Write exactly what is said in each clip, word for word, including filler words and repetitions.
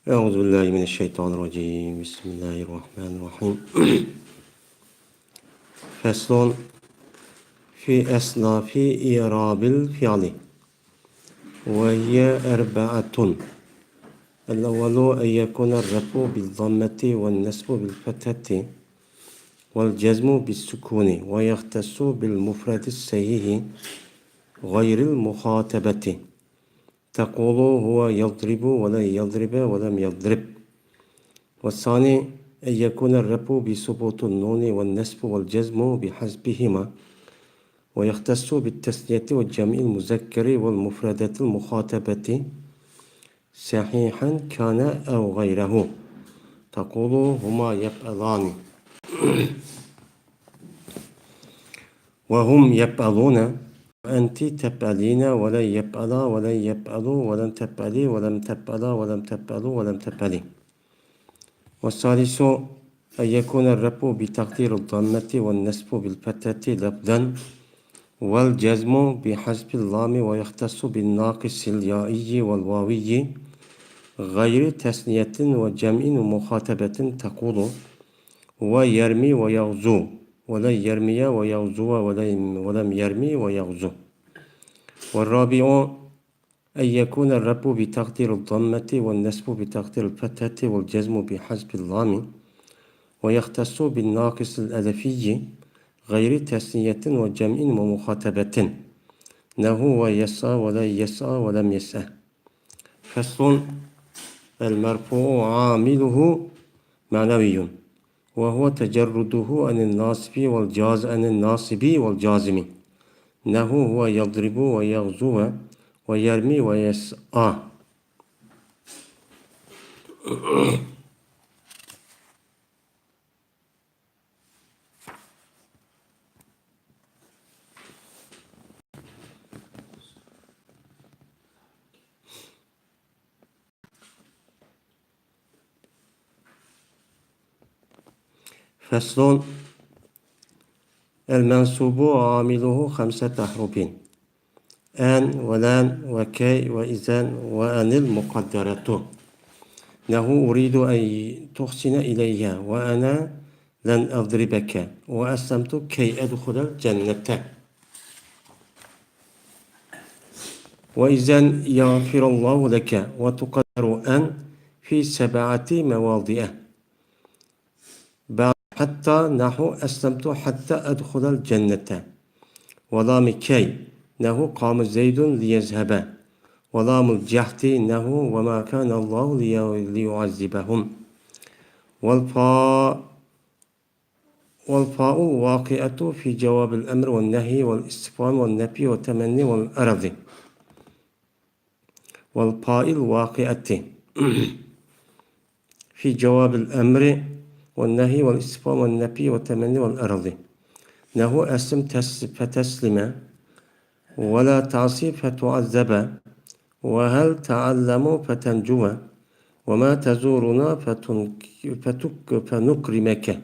أعوذ بالله من الشيطان الرجيم. بسم الله الرحمن الرحيم. فصل في أصناف إعراب الفعل، وهي أربعة. الأول أن يكون الرفع بالضمة والنصب بالفتحة والجزم بالسكون، ويختص بالمفرد الصحيح غير المخاطبة. تقول: هو يضرب ولن يضرب ولم يضرب. والثاني أن يكون الرفع بثبوت النون والنصب والجزم بحذفهما، ويختص بالتثنية والجمع المذكر والمفردة المخاطبة، صحيحا كان أو غيره. تقول: هما يفعلان. وهم يفعلون، وأنت تفعلين، ولن يفعلا، ولن يفعلوا، ولم تفعلي، ولم تفعلا، ولم تفعلوا، ولم تفعلي. والثالث أن يكون الرفع بتقدير الضمة والنصب بالفتحة لفظا والجزم بحذف اللام، ويختص بالناقص اليائي والواوي غير تثنية وجمع ومخاطبة، تقول: ويرمي ويغزو، ولن يرمي ويغزو، ولم، ولم يرمي ويغزو. والرابع أن يكون الرفع بتقدير الضمة والنصب بتقدير الفتحة والجزم بحذف اللام، ويختص بالناقص الألفي غير تثنية وجمع ومخاطبة، نحو ويسعى ولن يسعى ولم يسعى. فصل: المرفوع عامله معنوي، وهو تجرده عن الناصب والجاز-، عن الناصب والجازم، نحو هو يضرب ويغزو ويرمي ويسعى. فصل: المنصوب عامله خمسة أحرف: أن ولن وكي وإذا وأن المقدرة، نحو أريد أن تحسن إلي وأنا لن أضربك وأسلمت كي أدخل الجنة. وإذا يغفر الله لك، وتقدر أن في سبعة مواضع بعد حتى، نحو أسلمت حتى أدخل الجنة. ولام كي، نحو قام زيد ليذهب. ولام الجحد، نحو وما كان الله لي-، ليعذبهم. والفاء والفاء الواقعة في جواب الأمر والنهي والاستفهام والنفي والتمني والعرض. والفاء الواقعة في جواب الأمر والنهي والاستفهام والنفي والتمني والعرض. نحو أسلم تس-، فتسلم، ولا تعص فتعذب، وهل تعلم فتنجو، وما تزورنا فتنك-، فتك-، فنكرمك،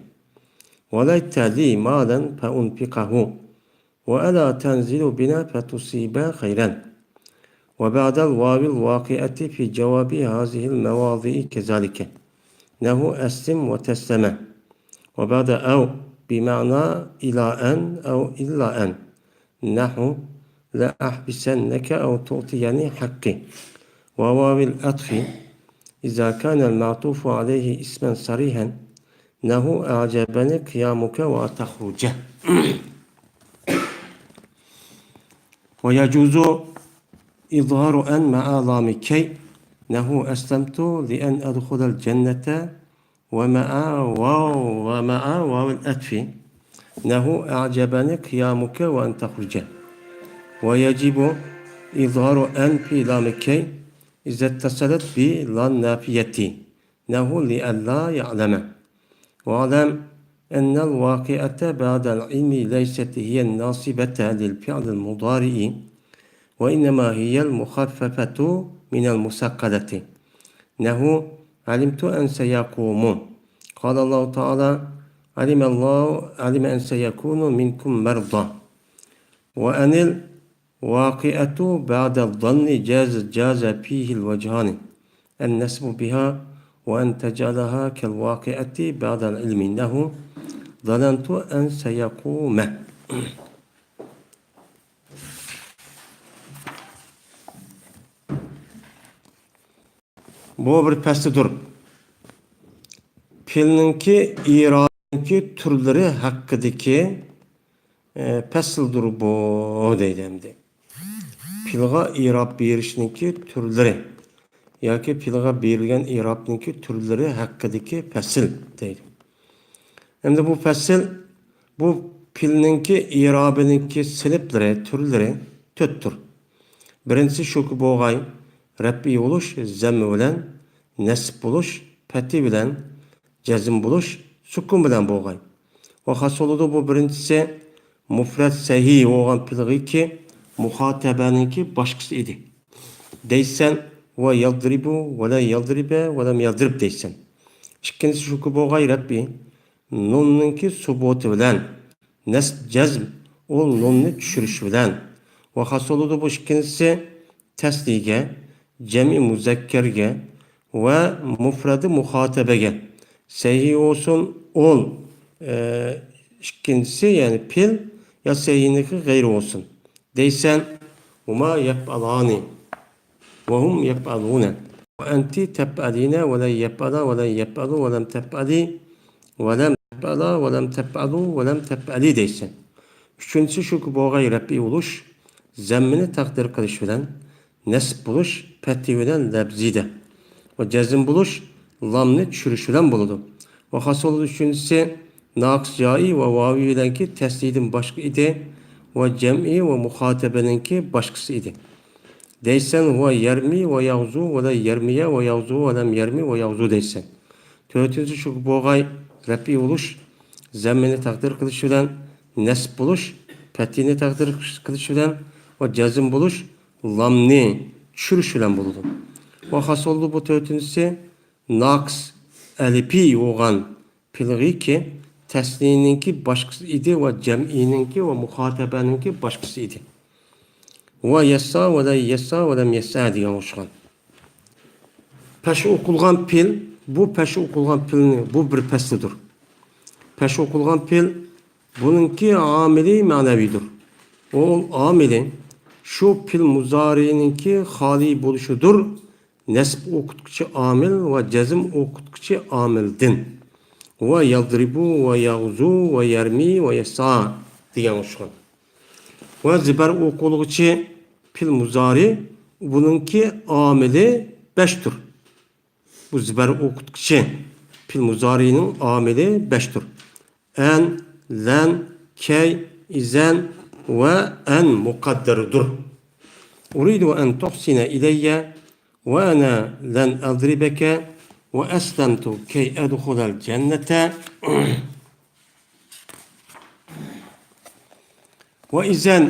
وليت لي مالا فأنفقه، وألا تنزل بنا فتصيب خيرا. وبعد الواو الواقعة في جواب هذه المواضع كذلك، نحو أسلم وتسلم. وبعد أو بمعنى إلى أن أو إلا أن، نحو لأحبسنك أو تعطيني حقي. وواو العطف إذا كان المعطوف عليه اسما صريحا، نحو أعجبني قيامك وتخرج. ويجوز إظهار أن مع لام كي، نحو أسلمت لأن أدخل الجنة ومع واو، ومع واو العطف، نحو أعجبني قيامك وأن تخرج. ويجب إظهار أن في لام كي إذا اتصلت بلا النافية، نحو لئلا يعلم. واعلم أن الواقعة بعد العلم ليست هي الناصبة للفعل المضارع، وإنما هي المخففة من المثقلة. نحو علمت أن سيقومون. قال الله تعالى: علم الله، علم أن سيكون منكم مرضى. وأن الواقعة بعد الظن جاز، جاز فيه الوجهان، النصب بها وأن تجعلها كالواقعة بعد العلم نحو ظننت أن سيقوم. بۇ بىر پەسلىدۇر. پېئىلنىڭكى ئىرابىنىڭكى تۈرلىرى ھەققىدىكى، ئە، پەسىلدۇر بۇ دەيدۇ ئەمدى. پېئىلغا ئىراب بېرىشنىڭكى تۈرلىرى ياكى پېئىلغا بېرىلگەن ئىرابنىڭكى تۈرلىرى ھەققىدىكى پەسىل دەيدۇ. ئەمدى بۇ پەسىل، بۇ پېئىلنىڭكى ئىرابىنىڭكى سىنىپلىرى، تۈرلىرى تۆتتۇر. بىرىنچىسى شۇكى بولغاي، رەپئى بولۇش زەممە بىلەن، نەسب بولۇش پەتھى بىلەن، جەزم بولۇش سۈكۈن بىلەن بولغاي. ۋە خاس بولىدۇ بۇ بىرىنچىسى مۇفرەت سەھىھ بولغان پېئىلغىكى مۇخاتەبەنىڭكى باشقىسى ئىدى. دەيسەن، ۋە يەزرىبۇ، ۋە لەم يەزرىب، ۋە لەم يەزرىب دەيسەن. ئىككىنچىسى شۇكى بولغاي رەپئى نۇننىڭكى سۇبۇتى بىلەن، نەسب جەزم ئۇ نۇننى چۈشۈرۈش بىلەن. ۋە خاس بولىدۇ بۇ ئىككىنچىسى تەسنىيگە، جەمئىي مۇزەككەرگە ۋە مۇفرەدى مۇخاتەبەگە. سەھىھ بولسۇن ئۇل، ئە، ئىككىنچىسى، يەنى پېئىل يا سەھىھنىڭكى غەيرى بولسۇن. دەيسەن، ھۇما يەپئەلانى، ۋە ھۇم يەپئەلۇنە. ۋە ئەنتى تەپئەلىنە، ۋە لەن يەپئەلا، ۋە لەن يەپئەلۇ، ۋە لەم تەپئەلى، ۋە لەم تەپئەلا، ۋە لەم تەپئەلۇ، ۋە لەم تەپئەلى دەيسەن. ئۈچىنچىسى شۇكى بولغاي رەپئى بولۇش، زەممىنى تەقدىر قىلىش بىلەن، نەسب بولۇش پەتھى بىلەن لەپزىدە ۋە جەزم بولۇش لامنى چۈشۈرۈش بىلەن بولىدۇ. ۋە خاس بولىدۇ ئۈچىنچىسى ناقىس يائى ۋە ۋاۋى بىلەنكى تەسنىيدىن باشقا ئىدى ۋە جەمئىي ۋە مۇخاتەبىنىڭكى باشقىسى ئىدى. دەيسەن، ھۇۋا يەرمى ۋە ياغزۇ ۋە لەن يەرمىيە ۋە ياغزۇ ۋە لەم يەرمى ۋە ياغزۇ دەيسەن. تۆتىنچى شۇكى بولغاي رەپئى بولۇش، زەممىنى تەقدىر قىلىش بىلەن، نەسب بولۇش، پەتھىنى تەقدىر قىلىش بىلەن ۋە جەزم بولۇش، لامنى چۈشۈرۈش بىلەن بولىدۇ. ۋە خاس بولىدۇ بۇ تۆتىنچىسى ناقىس ئەلىپى بولغان پېئىلغىكى تەسنىيىنىڭكى باشقىسى ئىدى ۋە جەمئىينىڭكى ۋە مۇخاتەبەنىڭكى باشقىسى ئىدى. ۋە يەسسا ۋە لەن يەسسا ۋە لەم يەسسا دېگەن ئوخشىغان. پەش ئوقۇلغان پېئىل، بۇ پەش ئوقۇلغان پېئىلنى، بۇ بىر پەسلىدۇر. پەش ئوقۇلغان پېئىل، بۇنىڭكى ئامىلى مەنەۋىدۇر. ئۇ ئامىلى شۇ پېئىل مۇزارىنىڭكى خالىي بولۇشىدۇر. نەسب ئوقۇتقۇچى ئامىل ۋە جەزم ئوقۇتقۇچى ئامىلدىن. ۋە يەزرىبۇ ۋە يەغزۇ ۋە يەرمى ۋە يەسسا دېگەن ئوخشىغان. ۋە زىبەر ئوقۇلغۇچى پېئىل مۇزارى، بۇنىڭكى ئامىلى بەشتۇر. بۇ زىبەر ئوقۇتقۇچى پېئىل مۇزارىنىڭ ئامىلى بەشتۇر. ئەن، لەن، كەي، ئىزەن ۋە ئەن مۇقەددەردۇر. ئۇرىدۇ ئەن تۇھسىنە ئىلەييە ۋە ئەنە لەن ئەزرىبەكە ۋە ئەسلەمتۇ كەي ئەدخۇلەل جەننەتە. ۋە ئىزەن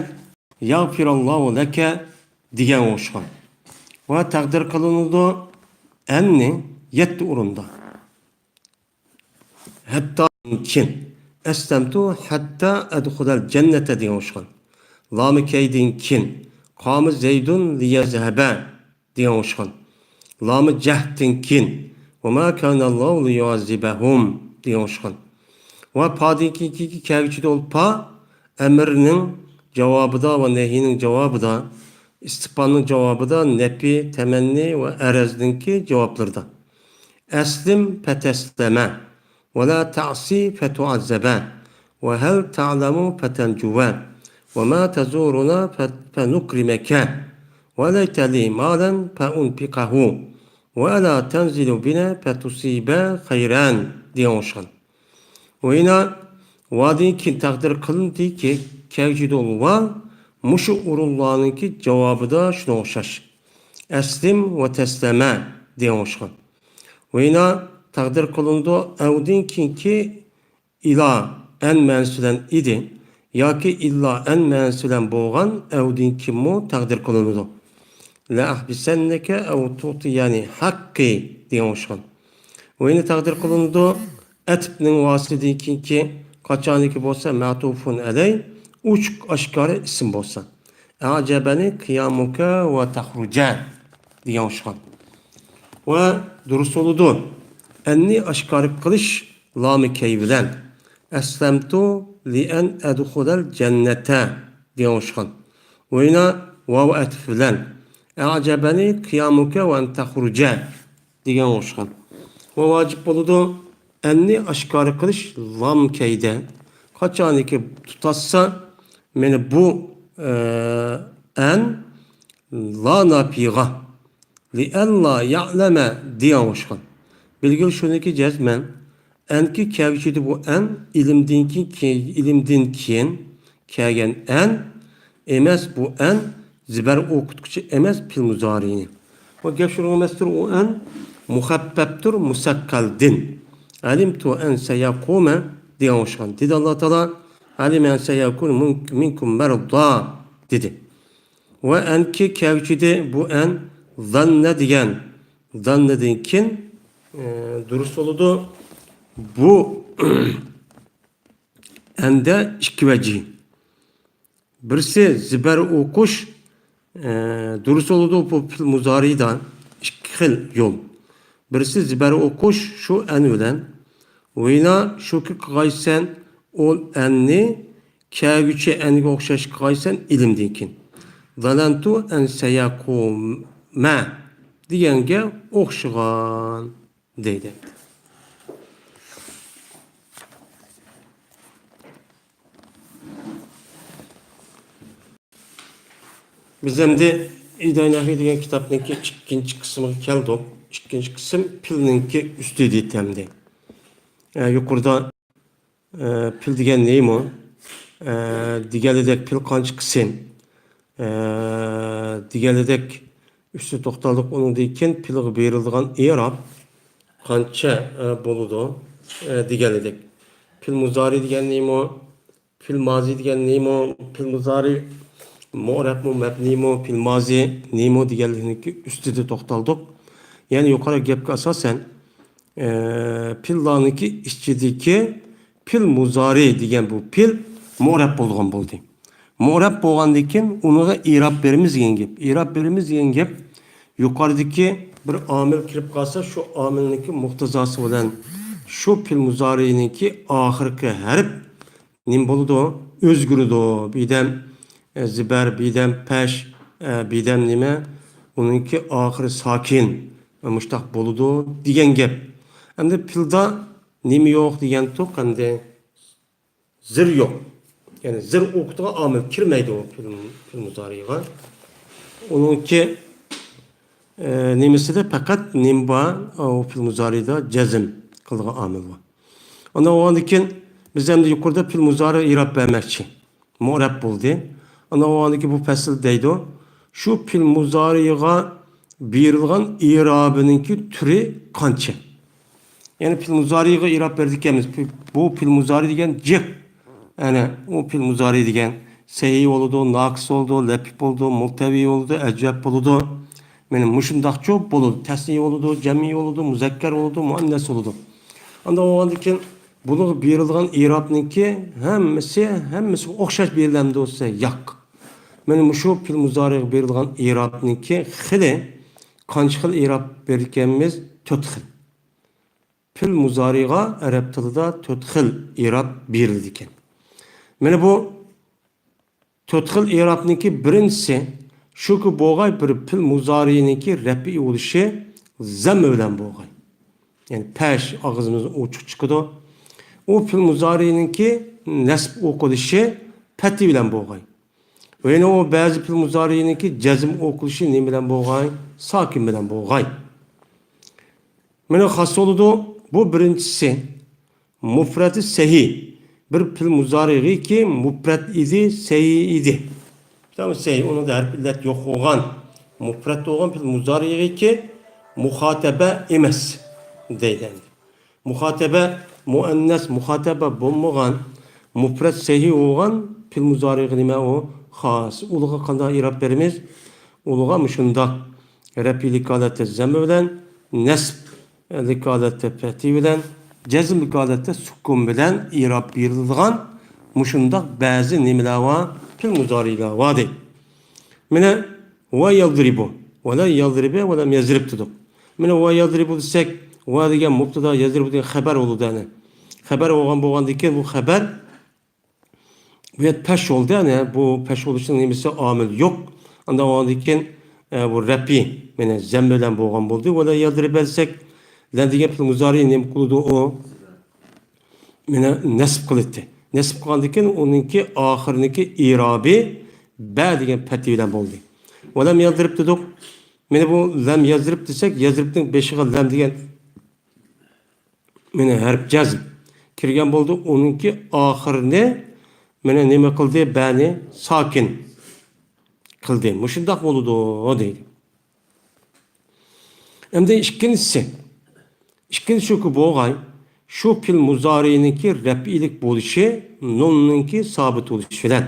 يەغفىراللاھۇ لەكە دېگەن ئوخشىغان. ۋە تەقدىر قىلىنىدۇ ئەننى يەتتە ئورۇندا. ھەتتا كېيىن. ئەسلەمتۇ ھەتتا ئەدخۇلەل جەننەتە دېگەن ئوخشىغان. لامى كەيدىن كېيىن. قامى زەيدۇن لىيەزھەبە دېگەن ئوخشىغان. لامى جەھدتىن كېيىن. ۋە ما كانەللاھۇ لىيۇئەززىبەھۇم دېگەن ئوخشىغان. ۋە پادىن كېيىنكى كەلگۈچى دول پا ئەمرنىڭ جاۋابىدا ۋە نەھينىڭ جاۋابىدا، ئىستىپھامنىڭ جاۋابىدا نەپى، تەمەننى ۋە ئەرەزنىڭكى جاۋابلىرىدا. ئەسلىم پەتەسلەمە، ۋە لا تەئسى پەتۇئەززەبە، ۋە ھەل تەئلەمۇ پەتەنجۇۋە، ۋە ما تەزۇرۇنا پە-، پەنۇكرىمەكە، ۋە لەيتە لى مالەن پەئۇنپىقەھۇ، ۋە ئەلا تەنزىلۇ بىنا پەتۇسىبە خەيرەن دېگەن ئوخشىغان. ۋە يەنە ۋادىن كېيىن تەقدىر قىلىندىكى كەلگۈچى دول ۋا مۇشۇ ئورۇنلارنىڭكى جاۋابىدا شۇنىڭغا ئوخشاش. ئەسلىم ۋە تەسلەمە دېگەن ئوخشىغان. ۋە يەنە تەقدىر قىلىنىدۇ ئەۋدىن كېيىنكى ئىلا ئەن مەنىسى بىلەن ئىدى ياكى ئىللا ئەن مەنىسى بىلەن بولغان ئەۋدىن كېيىنمۇ تەقدىر قىلىنىدۇ. لەئەھبىسەننەكە ئەۋ تۇئتىيەنى ھەققى دېگەن ئوخشىغان. ۋە يەنە تەقدىر قىلىنىدۇ ئەتىپنىڭ ۋاسىتىدىن كېيىنكى قاچانكى بولسا مەتۇفۇن ئەلەي ئوچۇق ئاشكارا ئىسىم بولسا. ئەجەبەنى قىيامۇكە ۋە تەخرۇجە دېگەن ئوخشىغان. ۋە دۇرۇس بولىدۇ. ئەننى ئاشكارا قىلىش لامى كەي بىلەن. ئەسلەمتۇ لىئەن ئەدخۇلەل جەننەتە دېگەن ئوخشىغان. ۋەينا ۋاۋ ئەتف بىلەن. ئەجەبەنى قىيامۇكە ۋە ئەن تەخرۇجە دېگەن ئوخشىغان. ۋە ۋاجىپ بولىدۇ. ئەننى ئاشكارا قىلىش لام كەيدە. قاچانكى تۇتاشسا، مانا بۇ، ئە، ئەن لا ناپىغا. لىئەللا يەلەمە دېگەن ئوخشىغان. بىلگىلى شۇنىكى جەزمەن. ئەنكى كەلگۈسىدە بۇ ئەن ئىلىمدىن كېيىن، كېيىن، ئىلىمدىن كېيىن كەلگەن ئەن ئەمەس، بۇ ئەن زىبەر ئوقۇتقۇچى ئەمەس، پېئىل مۇزارىنى. ۋە گەپ شۇنىڭ ئەمەستۇر، ئۇ ئەن مۇخەپپەپتۇر، مۇسەققەلدىن. ئەلىمتۇ ئەن سەيەقۇمە دېگەن ئوخشىغان. دېدى ئاللا تائالا، ئەلىمە ئەن سەيەكۇنۇ مىنكۇم مەرضا دېدى. ۋە ئەنكى كەلگۈسىدە بۇ ئەن زاننە دېگەن، زاننىدىن كېيىن، ئە، دۇرۇس بولىدۇ. بۇ ئەندە ئىككى ۋەجى. بىرسى زىبەر ئوقۇش، ئە، دۇرۇس بولىدۇ بۇ پېئىل مۇزارىدا ئىككى خىل يول. بىرسى زىبەر ئوقۇش شۇ ئەن بىلەن. ۋىنا شۇكى قىلغايسەن ئۇ ئەننى كەلگۈچى ئەنگە ئوخشاش قىلغايسەن ئىلىمدىن كېيىن. زانەنتۇ ئەن سەيەقۇمە دېگەنگە ئوخشىغان دەيدۇ. بىز ئەمدى ئىداي نەھۋى دېگەن كىتابنىڭكى ئىككىنچى قىسمىغا كەلدۇق. ئىككىنچى قىسىم پېئىلنىڭكى ئۈستىدە ئەمدى. ئە، يۇقىرىدا ئە، پېئىل دېگەن نېمە؟ ئە، دېگەنلىدەك پېئىل قانچە قىسىم؟ ئە، دېگەنلىدەك ئۈستىدە توختالدۇق. ئۇنىڭدىن كېيىن پېئىلغا بېرىلىدىغان ئېراب قانچە، ئە، بولىدۇ؟ ئە، دېگەنلىدەك. پېئىل مۇزارى دېگەن نېمە؟ پېئىل مازى دېگەن نېمە؟ پېئىل مۇزارى مۇئرەبمۇ، مەبنىيمۇ، پېئىل مازى نېمە دېگەنلىكنىڭكى ئۈستىدە توختالدۇق. يەنى يۇقىرى گەپكە ئاساسەن، ئە، پېئىللارنىڭكى ئىچىدىكى پېئىل مۇزارى دېگەن بۇ پېئىل مۇئرەب بولغان بولدى. مۇئرەب بولغاندىن كېيىن ئۇنىڭغا ئېراب بېرىمىز دېگەن گەپ. ئېراب بېرىمىز دېگەن گەپ يۇقىرىدىكى بىر ئامىل كىرىپ قالسا، شۇ ئامىلنىڭكى مۇقتىزاسى بىلەن شۇ پېئىل مۇزارىنىڭكى ئاخىرقى ھەرپ نېمە بولىدۇ؟ ئۆزگىرىدۇ. بىردەم، ئە، زىبەر، بىردەم پەش، ئە، بىردەم نېمە؟ ئۇنىڭكى ئاخىرى ساكىن. ئە، مۇشتاق بولىدۇ دېگەن گەپ. ئەمدى پېئىلدا نېمە يوق دېگەنتۇق ئەمدى؟ زىر يوق. يەنى زىر ئوقۇتىدىغان ئامىل كىرمەيدۇ پېئىل، پېئىل مۇزارىغا. ئۇنىڭكى، ئە، نېمىسىدە پەقەت نېمە بار؟ ئۇ پېئىل مۇزارىدا جەزم قىلىدىغان ئامىل بار. ئاندىن بولغاندىن كېيىن بىز ئەمدى يۇقىرىدا پېئىل مۇزارى ئېراب بەرمەكچى. مۇئرەب بولدى. ئاندىن بولغاندىن كېيىن بۇ پەسىل دەيدۇ. شۇ پېئىل مۇزارىغا بېرىلغان ئېرابىنىڭكى تۈرى قانچە؟ يەنى پېئىل مۇزارىغا ئېراب بېرىدىكەنمىز. بۇ پېئىل مۇزارى دېگەن جىق. يەنى ئۇ پېئىل مۇزارى دېگەن سەھىھ بولىدۇ، ناقىس بولىدۇ، لەپىف بولىدۇ، مۇلتەۋى بولىدۇ، ئەجۋەپ بولىدۇ. مانا مۇشۇنداقچۇ بولىدۇ. تەسنىيە بولىدۇ، جەمئىي بولىدۇ، مۇزەككەر بولىدۇ، مۇئەننەس بولىدۇ. ئاندىن بولغاندىن كېيىن بۇنىڭغا بېرىلغان ئېرابنىڭكى ھەممىسى، ھەممىسىگە ئوخشاش بېرىلەمدۇ دېسە، ياق. مانا مۇشۇ پېئىل مۇزارىغا بېرىلغان ئېرابنىڭكى خىلى، قانچە خىل ئېراب بېرىدىكەنمىز؟ تۆت خىل. پېئىل مۇزارىغا ئەرەب تىلىدا تۆت خىل ئېراب بېرىلىدىكەن. مانا بۇ تۆت خىل ئېرابنىڭكى بىرىنچىسى شۇكى بولغاي بىر پېئىل مۇزارىنىڭكى رەپئى بولۇشى زەممە بىلەن بولغاي. يەنى پەش ئاغزىمىز ئوچۇق چىقىدۇ. ئۇ پېئىل مۇزارىنىڭكى نەسب ئوقۇلۇشى پەتھى بىلەن بولغاي. يەنە ئۇ بەزى پېئىل مۇزارىنىڭكى جەزم ئوقۇلۇشى نېمە بىلەن بولغاي؟ ساكىن بىلەن بولغاي. مانا خاس بولىدۇ. بۇ بىرىنچىسى. مۇپرەتى سەھىھ. بىر پېئىل مۇزارىغىكى مۇپرەت ئىدى، سەھىھ ئىدى. تامام سەھىھ، ئۇنىڭدا ھەرپ ئىللەت يوق بولغان. مۇپرەت بولغان پېئىل مۇزارىغىكى مۇخاتەبە ئەمەس دەيدۇ ئەمدى. مۇخاتەبە مۇئەننەس، مۇخاتەبە بولمىغان، مۇپرەت سەھىھ بولغان پېئىل مۇزارىغا نېمە ئۇ؟ خاس. ئۇلىغا قانداق ئېراب بېرىمىز؟ ئۇلىغا مۇشۇنداق رەپئىيلىك ھالەتتە زەممە بىلەن، نەسب لىك ھالەتتە پەتھى بىلەن، جەزملىك ھالەتتە سۈكۈن بىلەن ئېراب بېرىلىدىغان مۇشۇنداق بەزى نېمىلەر بار، پېئىل مۇزارىلار بار دەيدۇ. مانا، ۋە يەزرىبۇ، ۋە لەم يەزرىبە، ۋە لەم يەزرىب دېدۇق. مانا ۋە يەزرىبۇ دېسەك، ۋە دېگەن مۇبتادا، يەزرىبۇ دېگەن خەۋەر بولىدۇ، يەنى. خەۋەر بولغان، بولغاندىن كېيىن بۇ خەۋەر بۇ يەردە پەش بولدى، يەنى بۇ پەش بولۇشنىڭ نېمىسى، ئامىل يوق. ئانداق بولغاندىن كېيىن، ئە، بۇ رەپئى، مانا زەم بىلەن بولغان بولدى. ۋە لەن يەزرىب دېسەك، لەن دېگەن پېئىل مۇزارى نېمە قىلىدۇ ئۇ؟ مانا نەسب قىلىدۇ. نەسب قىلغاندىن كېيىن ئۇنىڭكى ئاخىرىنىڭكى ئىرابى بە دېگەن پەتھى بىلەن بولدى. ۋە لەم يەزرىب دېدۇق. مانا بۇ لەم يەزرىب دېسەك، يەزرىبنىڭ بېشىغا لەم دېگەن مانا ھەرپ جەزم كىرگەن بولدى. ئۇنىڭكى ئاخىرىنى مانا نېمە قىلدى؟ بەنى ساكىن قىلدى. مۇشۇنداق بولىدۇ دەيدۇ. ئەمدى ئىككىنچىسى. ئىككىنچى شۇكى بولغاي، شۇ پېئىل مۇزارىنىڭكى رەپئىيلىك بولۇشى، نۇننىڭكى سابىت بولۇشى بىلەن،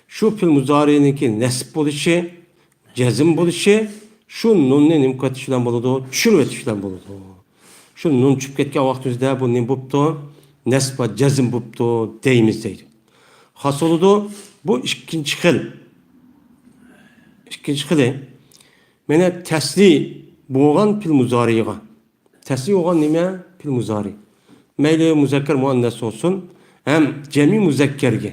شۇ پېئىل مۇزارىنىڭكى نەسب بولۇشى، جەزم بولۇشى، شۇ نۇننى نېمە قىلىۋېتىش بىلەن بولىدۇ؟ چۈشۈرۈۋېتىش بىلەن بولىدۇ. شۇ نۇن چۈشۈپ كەتكەن ۋاقتىمىزدا بۇ نېمە بوپتۇ؟ نەسب ۋە جەزم بوپتۇ دەيمىز دەيدۇ. خاس بولىدۇ. بۇ ئىككىنچى خىل. ئىككىنچى خىلى. مانا تەسلى بولغان پېئىل مۇزارىغا. تەسلى بولغان نېمە؟ پېئىل مۇزارى. مەيلى مۇزەككەر، مۇئەننەس بولسۇن، ھەم جەمئىي مۇزەككەرگە،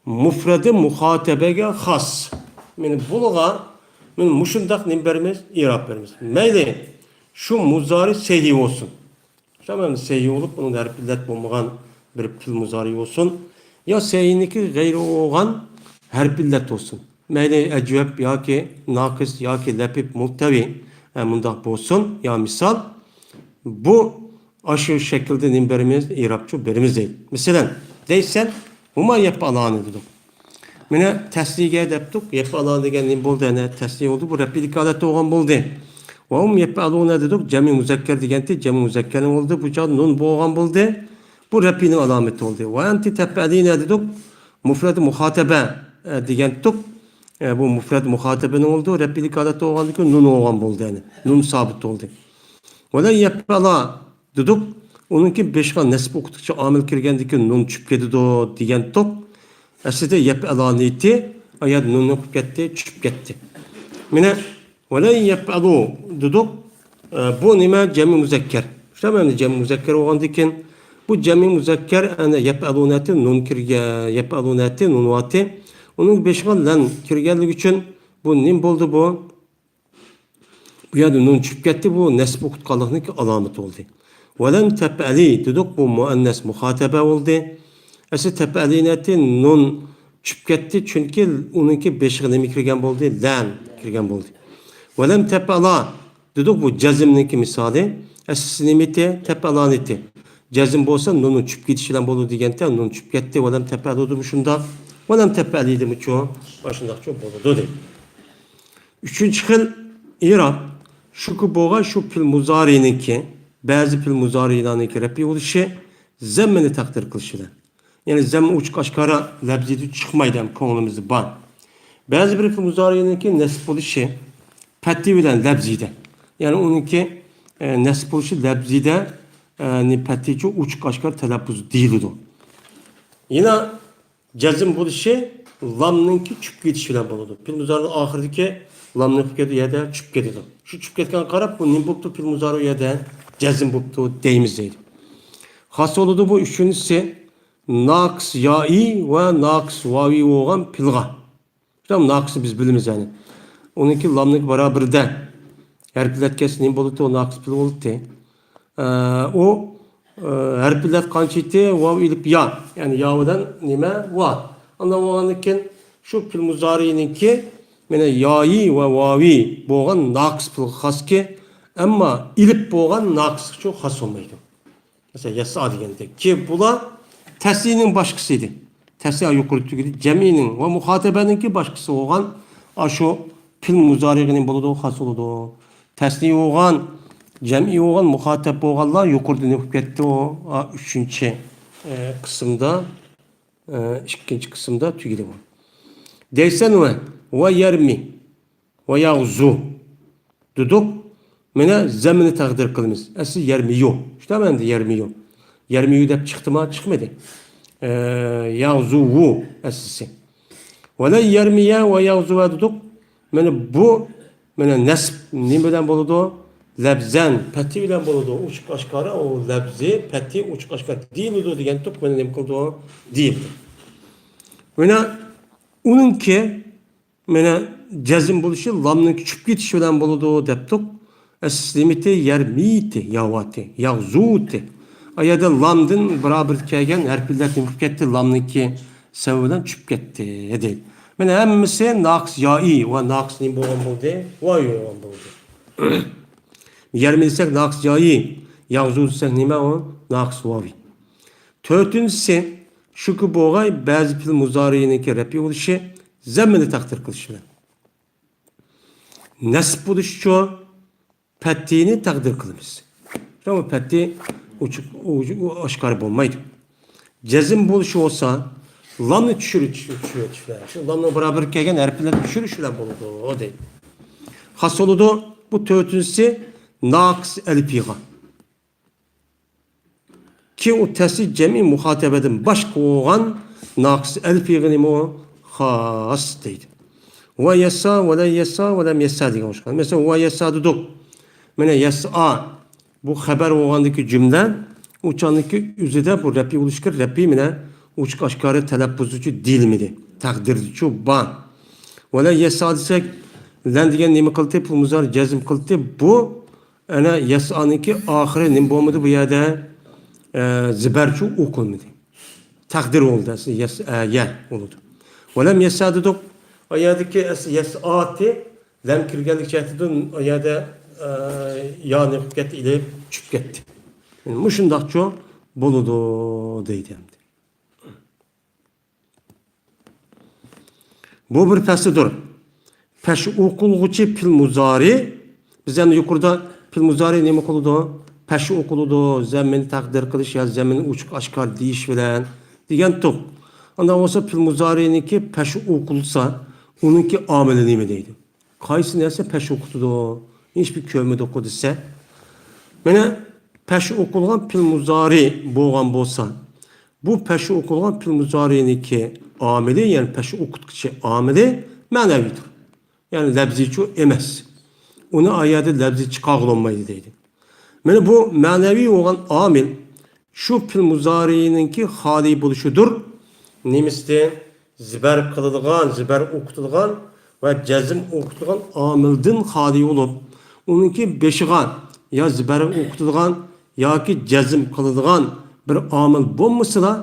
مۇفرەدى مۇخاتەبەگە خاس. مانا بۇنىڭغا مانا مۇشۇنداق نېمە بېرىمىز؟ ئىراب بېرىمىز. مەيلى شۇ مۇزارى سەھىھ بولسۇن. شۇ مەنىدە سەھىھ بولۇپ، ئۇنىڭدا ھەرپ ئىللەت بولمىغان بىر پېئىل مۇزارى بولسۇن. يا سەھىھنىڭكى غەيرى بولغان ھەرپ ئىللەت بولسۇن. مەيلى ئەجۋەب ياكى ناقىس ياكى لەپىپ مۇلتەۋى، ئە، مۇنداق بولسۇن. يا مىسال، بۇ ئاشۇ شەكىلدە نېمە بېرىمىز؟ ئىرابچۇ بېرىمىز دەيدۇ. مەسىلەن، دەيسەن، ھۇما يەپئەلانى دېدۇق. مانا تەسلىگە دەپتۇق. يەپئەلانى دېگەن نېمە بولدى؟ يەنە تەسلى بولدى. بۇ رەپئىلىك ھالەتتە بولغان بولدى. ۋە ھۇم يەپئەلۇنە دېدۇق. جەمئىي مۇزەككەر دېگەنتى، جەمئىي مۇزەككەرنىڭ بولدى. بۇ چاغدا نۇن بولغان بولدى. بۇ رەپئىنىڭ ئالامىتى بولدى. ۋە ئەنتى تەپئەلىنە دېدۇق. مۇفرەت مۇخاتەبە، ئە، دېگەنتۇق. ئە، بۇ مۇفرەت مۇخاتەبىنىڭ بولدى. رەپئىلىك ھالەتتە بولغاندىن كېيىن نۇن بولغان بولدى. يەنى نۇن سابىت بولدى. ۋە لەن يەپئەلا دېدۇق. ئۇنىڭكى بېشىغا نەسب ئوقۇتقۇچى ئامىل كىرگەندىن كېيىن نۇن چۈشۈپ كېتىدۇ دېگەنتۇق. ئەسلىدە يەپئەلانىتى، ئايەت نۇننى قويۇپ كەتتى، چۈشۈپ كەتتى. مانا، ۋە لەن يەپئەلۇ دېدۇق. ئە، بۇ نېمە؟ جەمئىي مۇزەككەر. شۇنداق ئەمدى جەمئىي مۇزەككەر بولغاندىن كېيىن، بۇ جەمئىي مۇزەككەر، ئەنە يەپئەلۇنەتى نۇن كىرگەن، يەپئەلۇنەتى نۇن ۋاتى. ئۇنىڭ بېشىغا لەن كىرگەنلىكى ئۈچۈن بۇ نېمە بولدى بۇ؟ بۇ يەردە نۇن چۈشۈپ كەتتى، بۇ نەسب ئوقۇتقانلىقنىڭ ئالامىتى بولدى. ۋە لەن تەپئەلى دېدۇق، بۇ مۇئەننەس مۇخاتەبە بولدى. ئەسلى تەپئەلىنەتى نۇن چۈشۈپ كەتتى، چۈنكى ئۇنىڭكى بېشىغا نېمە كىرگەن بولدى؟ لەن كىرگەن بولدى. ۋە لەم تەپئەلا دېدۇق، بۇ جەزمنىڭكى مىسالى. ئەسلىسى نېمىتى؟ تەپئەلانىتى. جەزم بولسا نۇننىڭ چۈشۈپ كېتىشى بىلەن بولىدۇ دېگەنتە، نۇن چۈشۈپ كەتتى، ۋە لەم تەپئەلۇدىمۇ شۇنداق، ۋە لەم تەپئەلىدىمۇچۇ ئاشۇنداقچۇ بولىدۇ دەيدۇ. ئۈچىنچى خىل ئىراب شۇكى بولغان شۇ پېئىل مۇزارىنىڭكى، بەزى پېئىل مۇزارىلارنىڭكى رەپئى بولۇشى زەممىنى تەقدىر قىلىش بىلەن. يەنى زەممە ئوچۇق ئاشكارا لەپزىدە چىقمايدۇ، ھەم كۆڭلىمىزدە بار. بەزى بىر پېئىل مۇزارىنىڭكى نەسب بولۇشى پەتھى بىلەن لەپزىدە. يەنى ئۇنىڭكى، ئە، نەسب بولۇشى لەپزىدە، ئە، نى پەتھىچۇ ئوچۇق ئاشكارا تەلەپپۇز دېيىلىدۇ. يەنە جەزم بولۇشى لامنىڭكى چۈشۈپ كېتىشى بىلەن بولىدۇ. پېئىل مۇزارىنىڭ ئاخىرىدىكى لامنىڭ قويۇپ كەتتى، يەردە چۈشۈپ كېتىدۇ. شۇ چۈشۈپ كەتكەنگە قاراپ، بۇ نېمە بوپتۇ؟ پېئىل مۇزارى يەردە جەزم بوپتۇ دەيمىز دەيدۇ. خاس بولىدۇ بۇ ئۈچىنچىسى، ناقىس يائى ۋە ناقىس ۋاۋى بولغان پېئىلغا. شۇنداق ناقىسنى بىز بىلىمىز يەنى. ئۇنىڭكى لامنىڭكى بارابىرىدە ھەرپ ئىللەت كەلسە نېمە بولىدۇ؟ ناقىس پېئىل بولىدۇ. ئە، ئۇ، ئە، ھەرپ ئىللەت قانچە ئىدى؟ ۋاۋ ئېلىپ يا. يەنى يا بىلەن نېمە؟ ۋا. ئانداق بولغاندىن كېيىن شۇ پېئىل مۇزارىنىڭكى مانا يائى ۋە ۋاۋى بولغان ناقىس پېئىلغا خاسكى، ئەمما ئېلىپ بولغان ناقىسقىچۇ خاس بولمايدۇ. مەسىلەن، يەسئا دېگەندەك. كېيىن بۇلار تەسلىنىڭ باشقىسى ئىدى. تەسلى يۇقىرى تۈگىدى. جەمئىنىڭ ۋە مۇخاتەبەنىڭكى باشقىسى بولغان ئاشۇ پېئىل مۇزارىغا نېمە بولىدۇ؟ خاس بولىدۇ. تەسلى بولغان، جەمئىي بولغان، مۇخاتەب بولغانلار يۇقىرىدا نېمە بولۇپ كەتتى؟ ئۇ، ئا، ئۈچىنچى، ئە، قىسىمدا، ئە، ئىككىنچى قىسىمدا تۈگىدى بۇ. دەيسەن ۋە، ۋە يەرمى. ۋە ياغزۇ دېدۇق. مانا زەممىنى تەقدىر قىلىمىز. ئەسلى يەرمىيۇ. شۇنداق ئەمدى يەرمىيۇ. يەرمىيۇ دەپ چىقتىما؟ چىقمىدى. ئە، ياغزۇۋۇ ئەسلىسى. ۋە لەن يەرمىيە ۋە ياغزۇۋە دېدۇق. مانا بۇ، مانا نەسب نېمە بىلەن بولىدۇ؟ لەبزەن، پەتھى بىلەن بولىدۇ. ئوچۇق ئاشكارا، ئۇ لەبزى، پەتھى، ئوچۇق ئاشكارا دېيىلىدۇ دېگەنتۇق، مانا نېمە قىلىدۇ؟ دېيىلدى. مانا ئۇنىڭكى، مانا جەزم بولۇشى لامنىڭكى چۈشۈپ كېتىشى بىلەن بولىدۇ دەپتۇق. ئەسلىمىتى يەرمىتى، ياۋاتى، ياغزۇتى. ئا يەردە لامدىن بارابىر كەلگەن ھەرپ ئىللەت نېمە قىلىپ كەتتى؟ لامنىڭكى سەۋەبى بىلەن چۈشۈپ كەتتى، دەيدۇ. مانا ھەممىسى ناقىس يائى ۋە ناقىس نېمە بولغان بولدى؟ ۋاۋ بولغان بولدى. يەرمى دېسەك ناقىس يائى، ياغزۇ دېسەك نېمە ئۇ؟ ناقىس ۋاۋى. تۆتىنچىسى، شۇكى بوغاي بەزى پېئىل مۇزارىئنىڭكى رەپئى بولۇشى زەممىنى تەقدىر قىلىش بىلەن. نەسب بولۇشىچۇ؟ پەتھىنى تەقدىر قىلىمىز. شۇڭا پەتھى ئوچۇق، ئوچۇق، ئاشكارا بولمايدۇ. جەزم بولۇشى بولسا، لامنى چۈشۈرۈش، چۈشۈرۈش بىلەن، شۇ لامنىڭ بارابىر كەلگەن ھەرپلەرنى چۈشۈرۈش بىلەن بولىدۇ، دەيدۇ. خاس بولىدۇ. بۇ تۆتىنچىسى ناقىس ئەلپىغا. كى ئۇ تەسلىي جەمئىي مۇخاتەبەدىن باشقا بولغان ناقىس ئەلپىغا نېمە ئۇ؟ خاس دەيدۇ. ۋە يەسا، ۋە لە يەسا، ۋە لەم يەسا دېگەن ئوخشىغان. مەسىلەن، ۋە يەسا دېدۇق. مانا يەسا، بۇ خەبەر بولغاندىكى جۈملە، ئۇ چاغدىكى ئۆزىدە بۇ رەپئى بولۇشقا رەپئى مانا ئوچۇق ئاشكارا تەلەپپۇزىچۇ دېيىلمىدى. تەقدىردىچۇ بار. ۋە لە يەسا دېسەك، لەن دېگەن نېمە قىلدى؟ پېئىل مۇزارى جەزم قىلدى. بۇ ئەنە يەسئانىڭكى ئاخىرى نېمە بولمىدى بۇ يەردە؟ ئە، زىبەرچۇ ئوقۇلمىدى. تەقدىر بولدى ئەسلى، يەس-، ئە، يە بولىدۇ. ۋەلەم يەسئا دېدۇق. ئا يەردىكى ئەسلى يەسئاتى لەم كىرگەنلىك جەھەتتىن ئا يەردە، ئە، يانى قىلىپ كەتتى، ئېلىپ چۈشۈپ كەتتى. مۇشۇنداقچۇ بولىدۇ دەيدۇ ئەمدى. بۇ بىر پەسلىدۇر. پەش ئوقۇلغۇچى پېئىل مۇزارى. بىز ئەمدى يۇقىرىدا پېئىل مۇزارى نېمە قىلىدۇ؟ پەش ئوقۇلىدۇ. زەممىنى تەقدىر قىلىش يا زەممىنى ئوچۇق ئاشكارا دېيىش بىلەن دېگەنتۇق. ئانداق بولسا پېئىل مۇزارىنىڭكى پەش ئوقۇلسا، ئۇنىڭكى ئامىلى نېمە دەيدۇ؟ قايسى نەرسە پەش ئوقۇتىدۇ؟ ھېچبىر كۆرمىدۇققۇ دېسە. مانا پەش ئوقۇلغان پېئىل مۇزارى بولغان بولسا، بۇ پەش ئوقۇلغان پېئىل مۇزارىنىڭكى ئامىلى، يەنى پەش ئوقۇتقۇچى ئامىلى مەنەۋىدۇر. يەنى لەپزىيچۇ ئەمەس. ئۇنى ئا يەردە لەپزىي چىقارغىلى بولمايدۇ دەيدۇ. مانا بۇ مەنەۋىي بولغان ئامىل شۇ پېئىل مۇزارىنىڭكى خالىي بولۇشىدۇر. نېمىسىدىن؟ زىبەر قىلىدىغان، زىبەر ئوقۇتىدىغان ۋە جەزم ئوقۇتىدىغان ئامىلدىن خالىي بولۇپ، ئۇنىڭكى بېشىغا يا زىبەر ئوقۇتىدىغان ياكى جەزم قىلىدىغان بىر ئامىل بولمىسىلا،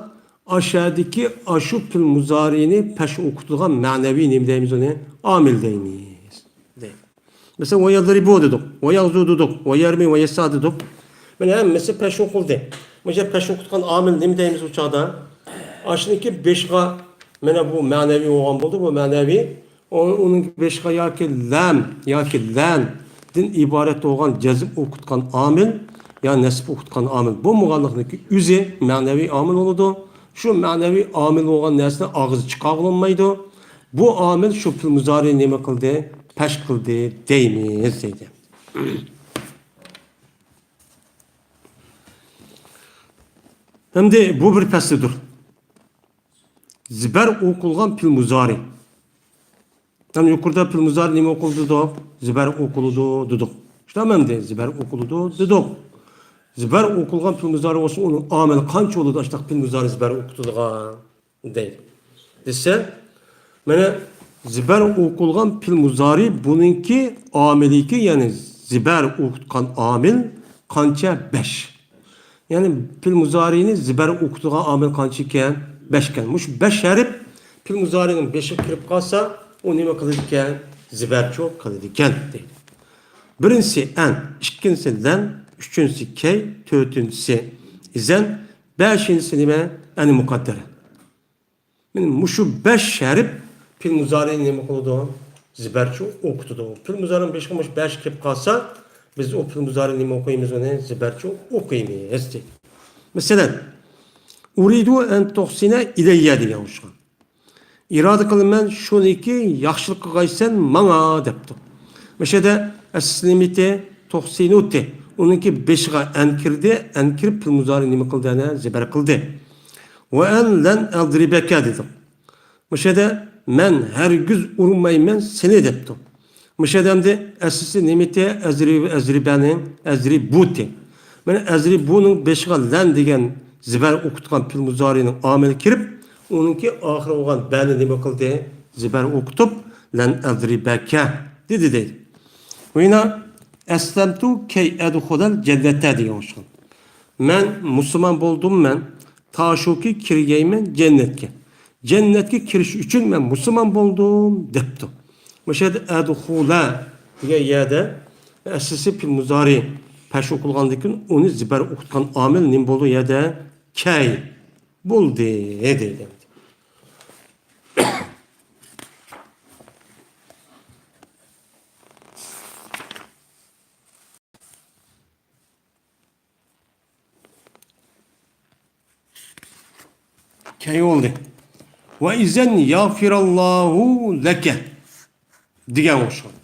ئاشۇ يەردىكى ئاشۇ پېئىل مۇزارىنى پەش ئوقۇتىدىغان مەنەۋىي نېمە دەيمىز ئۇنى؟ ئامىل دەيمىز. دەيدۇ. مەسىلەن، ۋە يەزرىبۇ دېدۇق، ۋە ياغزۇ دېدۇق، ۋە يەرمى، ۋە يەسا دېدۇق. مانا ھەممىسى پەش ئوقۇلدى. مۇشۇ پەش ئوقۇتقان ئامىل نېمە دەيمىز ئۇ چاغدا؟ ئاشۇنىڭكى بېشىغا مانا بۇ مەنەۋى بولغان بولدى، بۇ مەنەۋى. ئۇ-، ئۇنىڭ بېشىغا ياكى لەم، ياكى لەندىن ئىبارەت بولغان جەزم ئوقۇتقان ئامىل يا نەسب ئوقۇتقان ئامىل بولمىغانلىقىنىڭكى ئۆزى مەنەۋى ئامىل بولىدۇ. شۇ مەنەۋى ئامىل بولغان نەرسىنى ئاغزى چىقارغىلى بولمايدۇ. بۇ ئامىل شۇ پېئىل مۇزارىنى نېمە قىلدى؟ پەش قىلدى دەيمىز دەيدۇ. ئەمدى بۇ بىر پەسلىدۇر. زىبەر ئوقۇلغان پېئىل مۇزارى. يەنى يۇقىرىدا پېئىل مۇزارى نېمە ئوقۇلىدۇ دېدۇق؟ زىبەر ئوقۇلىدۇ دېدۇق. شۇنداقمۇ ئەمدى؟ زىبەر ئوقۇلىدۇ دېدۇق. زىبەر ئوقۇلغان پېئىل مۇزارى بولسا ئۇنىڭ ئامىلى قانچە بولىدۇ؟ ئاشۇنداق پېئىل مۇزارى زىبەر ئوقۇتىدىغان. دەيدۇ. دېسە، مانا زىبەر ئوقۇلغان پېئىل مۇزارى بۇنىڭكى ئامىلىكى، يەنى زىبەر ئوقۇتقان ئامىل قانچە؟ بەش. يەنى پېئىل مۇزارىنى زىبەر ئوقۇتىدىغان ئامىل قانچە ئىكەن؟ بەش ئىكەن. مۇشۇ بەش ھەرپ پېئىل مۇزارىنىڭ بېشىغا كىرىپ قالسا، ئۇ نېمە قىلىدىكەن؟ زىبەرچۇ قىلىدىكەن دەيدۇ. بىرىنچىسى ئەن، ئىككىنچىسى لەن، ئۈچىنچىسى كەي، تۆتىنچىسى ئىزەن، بەشىنچىسى نېمە؟ ئەن مۇقەددەرە. مانا مۇشۇ بەش ھەرپ پېئىل مۇزارىنى نېمە قىلىدۇ؟ زىبەرچۇ ئوقۇتىدۇ. پېئىل مۇزارىنىڭ بېشىغا مۇشۇ بەش كېلىپ قالسا، بىز ئۇ پېئىل مۇزارىنى نېمە ئوقۇيمىز ئۇنى؟ زىبەرچۇ ئوقۇيمىز دەيدۇ. مەسىلەن، ئۇرىدۇ ئەن تۇھسىنە ئىلەييە دېگەن ئوخشىغان. ئىرادە قىلىمەن شۇنىكى ياخشىلىق قىلغايسەن ماڭا دەپتۇ. مۇشۇ يەردە ئەسلىمىتى توخسىنۇتى. ئۇنىڭكى بېشىغا ئەن كىردى، ئەن كىرىپ پېئىل مۇزارى نېمە قىلدى؟ ئەنە زىبەر قىلدى. ۋە ئەن لەن ئەزرىبەكە دېدۇق. مۇشۇ يەردە مەن ھەرگىز ئۇرمايمەن سېنى دەپتۇ. مۇشۇ ئادەمدە ئەسلىسى نېمىتى؟ ئەزرى، ئەزرىبەنى، ئەزرىبۇتى. مانا ئەزرىبۇنىڭ بېشىغا لەن دېگەن زىبەر ئوقۇتقان پېئىل مۇزارىنىڭ ئامىلى كىرىپ، ئۇنىڭكى ئاخىرى بولغان بەنى نېمە قىلدى؟ زىبەر ئوقۇتۇپ، لەن ئەزرىبەكە دېدى دەيدۇ. ۋە يەنە ئەسلەمتۇ كەي ئەدخۇلەل جەننەتە دېگەن ئوخشىغان. مەن مۇسۇلمان بولدۇم مەن، تاشۇكى كىرگەيمەن جەننەتكە. جەننەتكە كىرىش ئۈچۈن مەن مۇسۇلمان بولدۇم دەپتۇ. مۇشۇ يەردە ئەدخۇلە دېگەن يەردە ئەسلىسى پېئىل مۇزارى پەش ئوقۇلغاندىن كېيىن ئۇنى زىبەر ئوقۇتقان ئامىل نېمە بولدى؟ يەردە كەي بولدى دەيدۇ. كەي بولدى. ۋە ئىزەن يەغفىراللاھۇ لەكە دېگەن ئوخشىغان.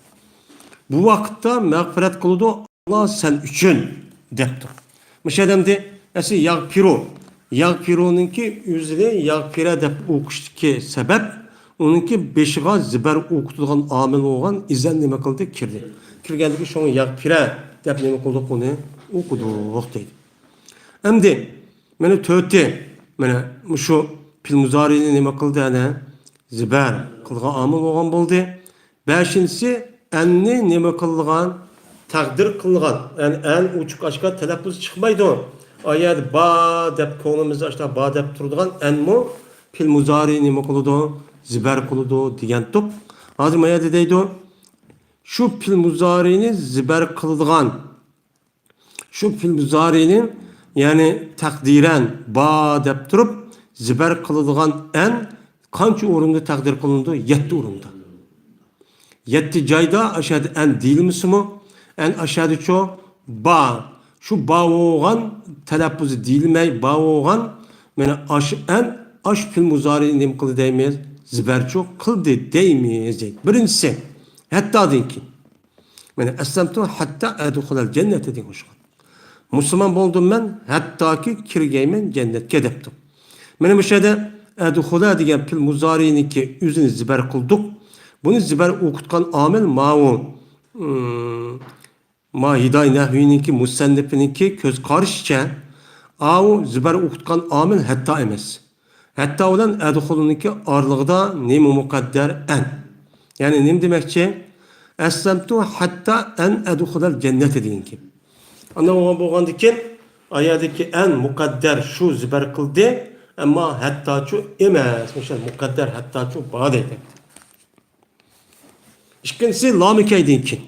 بۇ ۋاقىتتا مەغپىرەت قىلىدۇ ئاللا سەن ئۈچۈن دەپتۇ. مۇشۇ ئادەمدە ئەسلى يەغپىرۇ. يەغپىرۇنىڭكى ئۆزىنى يەغپىرە دەپ ئوقۇشتىكى سەۋەب، ئۇنىڭكى بېشىغا زىبەر ئوقۇتىدىغان ئامىل بولغان ئىزەن نېمە قىلدى؟ كىردى. كىرگەندىكى شۇڭا يەغپىرە دەپ نېمە قىلدۇق؟ ئۇنى ئوقۇدۇق دەيدۇ. ئەمدى مانا تۆتى، مانا مۇشۇ پېئىل مۇزارىنى نېمە قىلدى؟ ئەنە زىبەر قىلغان ئامىل بولغان بولدى. بەشىنچىسى، ئەننى نېمە قىلغان؟ تەقدىر قىلغان. يەنى ئەن ئوچۇق ئاشكارا تەلەپپۇز چىقمايدۇ. ئايەت با دەپ كۆڭلىمىزدە ئاشتا با دەپ تۇرىدىغان ئەنمۇ پېئىل مۇزارى نېمە قىلىدۇ؟ زىبەر قىلىدۇ دېگەنتۇق. ھازىر ما يەردە دەيدۇ، شۇ پېئىل مۇزارىنى زىبەر قىلىدىغان، شۇ پېئىل مۇزارىنى، يەنى تەقدىرەن با دەپ تۇرۇپ زىبەر قىلىدىغان ئەن قانچە ئورۇندا تەقدىر قىلىنىدۇ؟ يەتتە ئورۇندا. يەتتە جايدا ئاشۇ يەردە ئەن دېيىلمىسىمۇ، ئەن ئاشۇ يەردىچۇ با. شۇ با بولغان تەلەپپۇزى دېيىلمەي، با بولغان، مانا ئاشۇ ئەن، ئاشۇ پېئىل مۇزارىنى نېمە قىلدى دەيمىز؟ زىبەرچۇ قىلدى دەيمىز دەيدۇ. بىرىنچىسى، ھەتتادىن كېيىن. مانا ئەسلەمتۇ ھەتتا ئەدخۇلەل جەننەتە دېگەن ئوخشىغان. مۇسۇلمان بولدۇم مەن، ھەتتاكى كىرگەيمەن جەننەتكە دەپتۇ. مانا مۇشۇ يەردە ئەدخۇلە دېگەن پېئىل مۇزارىنىڭكى ئۆزىنى زىبەر قىلدۇق. بۇنى زىبەر ئوقۇتقان ئامىل ماۋۇ، ئىم، ما ھىداي نەھۋىنىڭكى مۇسەننىپىنىڭكى كۆز قارىشىچە، ئاۋۇ زىبەر ئوقۇتقان ئامىل ھەتتا ئەمەس. ھەتتا بىلەن ئەدخۇلنىڭكى ئارىلىقىدا نېمە مۇقەددەر؟ ئەن. يەنى نېمە دېمەكچى؟ ئەسلەمتۇ ھەتتا ئەن ئەدخۇلەل جەننەتە دېگەن گەپ. ئانداق بولغان، بولغاندىكىن، ئايەدىكى ئەن مۇقەددەر شۇ زىبەر قىلدى، ئەمما ھەتتاچۇ ئەمەس، مۇشۇ مۇقەددەر ھەتتاچۇ بار دەيدۇ. ئىككىنچىسى، لامىكەيدىن كېيىن.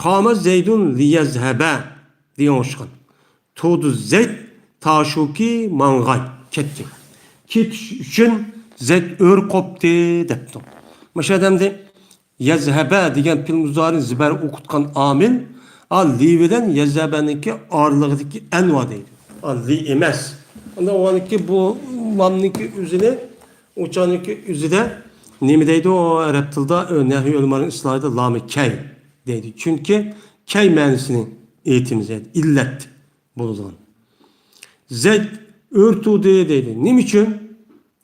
قامە زەيدۇن لىيەزھەبە دېگەن ئوخشىغان. تۇردى زەيد تاشۇكى ماڭغاي، كەتتى. كېتىش ئۈچۈن زەيد ئۆر قوپتى دەپتۇ. مۇشۇ ئادەمدە يەزھەبە دېگەن پېئىل مۇزارى زىبەر ئوقۇتقان ئامىل، ئا، لى بىلەن يەزھەبەنىڭكى ئارىلىقىدىكى ئەن بار دەيدۇ. ئا، لى ئەمەس. ئاندىن ئۇنىڭكى بۇ لامنىڭكى ئۆزىنى، ئۇچانىڭكى ئۆزىدە نېمە دەيدۇ؟ ئەرەب تىلىدا، ئۆ، نەھۋى ئۆلىمانىڭ ئىسلاھىدا لامى كەي دەيدۇ. چۈنكى كەي مەنىسىنى ئېيتىمىز، ئىللەت بولىدىغان. زەيد ئۆر تۇردى دەيدۇ. نېمە ئۈچۈن؟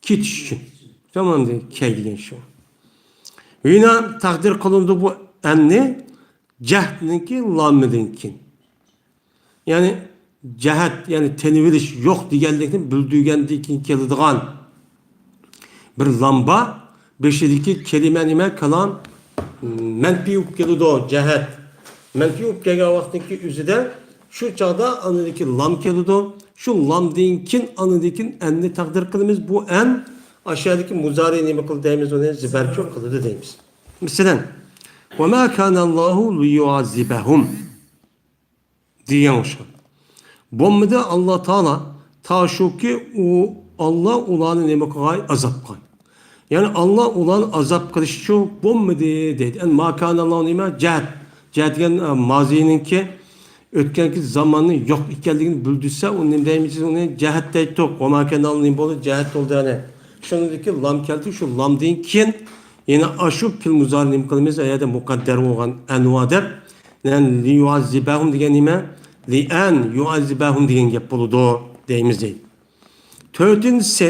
كېتىش ئۈچۈن. تامام دېگەن، كەي دېگەن شۇ. ۋىنا تەقدىر قىلىنىدۇ بۇ ئەننى جەھدنىڭكى لامىدىن كېيىن. يەنى جەھەت، يەنى تېنىۋېلىش يوق دېگەنلىكنى بىلدۈرگەندىن كېيىن كېلىدىغان بىر لام بار. بېشىدىكى كەلىمە نېمە؟ كالام مەنپىي بولۇپ كېلىدۇ، جەھەت. مەنپىي بولۇپ كەلگەن ۋاقىتتىكى ئۆزىدە شۇ چاغدا ئانىدىكى لام كېلىدۇ. شۇ لامدىن كېيىن، ئانىدىن كېيىن ئەننى تەقدىر قىلىمىز. بۇ ئەن ئاشۇ يەردىكى مۇزارى نېمە قىلدى دەيمىز، ئۇنى زىبەرچۇ قىلىدۇ دەيمىز. مەسىلەن، ۋە ما كانەللاھۇ لىيۇئەززىبەھۇم دېگەن ئوخشاش. بولمىدى ئاللا تائالا، تاشۇكى ئۇ، ئاللا ئۇلارنى نېمە قىلغاي؟ ئازاب قىلغاي. يەنى ئاللا ئۇلارنى ئازاب قىلىشچۇ بولمىدى دەيدۇ. يەنى ما كانەللاھۇ نېمە؟ جەھەت. جەھەت دېگەن، ئە، مازىينىڭكى ئۆتكەنكى زاماننى يوق ئىكەنلىكىنى بىلدۈرسە، ئۇنى نېمە دەيمىز؟ ئۇنى جەھەت دەيتتۇق. ۋە ما كانەللاھۇ نېمە بولدى؟ جەھەت بولدى يەنى. شۇنىڭدىكى لام كەلدى، شۇ لامدىن كېيىن يەنە ئاشۇ پېئىل مۇزارى نېمە قىلىمىز؟ ئەگەردە مۇقەددەر بولغان ئەن بار دەپ، يەنى لىيۇئەززىبەھۇم دېگەن نېمە؟ لىئەن يۇئەززىبەھۇم دېگەن گەپ بولىدۇ دەيمىز دەيدۇ. تۆتىنچىسى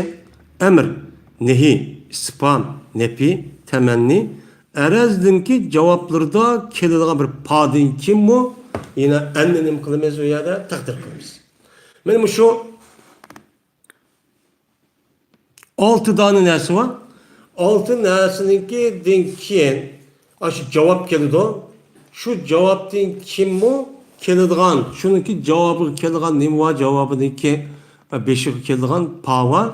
ئەمر، نەھى، ئىستىفھام، نەپى، تەمەننى، ئەرەزنىڭكى جاۋابلىرىدا كېلىدىغان بىر پادىن كېيىنمۇ يەنە ئەننى نېمە قىلىمىز؟ ئۇ يەردە تەقدىر قىلىمىز. مانا مۇشۇ ئالتە دانە نەرسە بار. ئالتە نەرسىنىڭكىدىن كېيىن ئاشۇ جاۋاب كېلىدۇ. شۇ جاۋابتىن كېيىنمۇ كېلىدىغان، شۇنىڭكى جاۋابىغا كېلىدىغان نېمە بار؟ جاۋابىنىڭكى بېشىغا كېلىدىغان پا بار.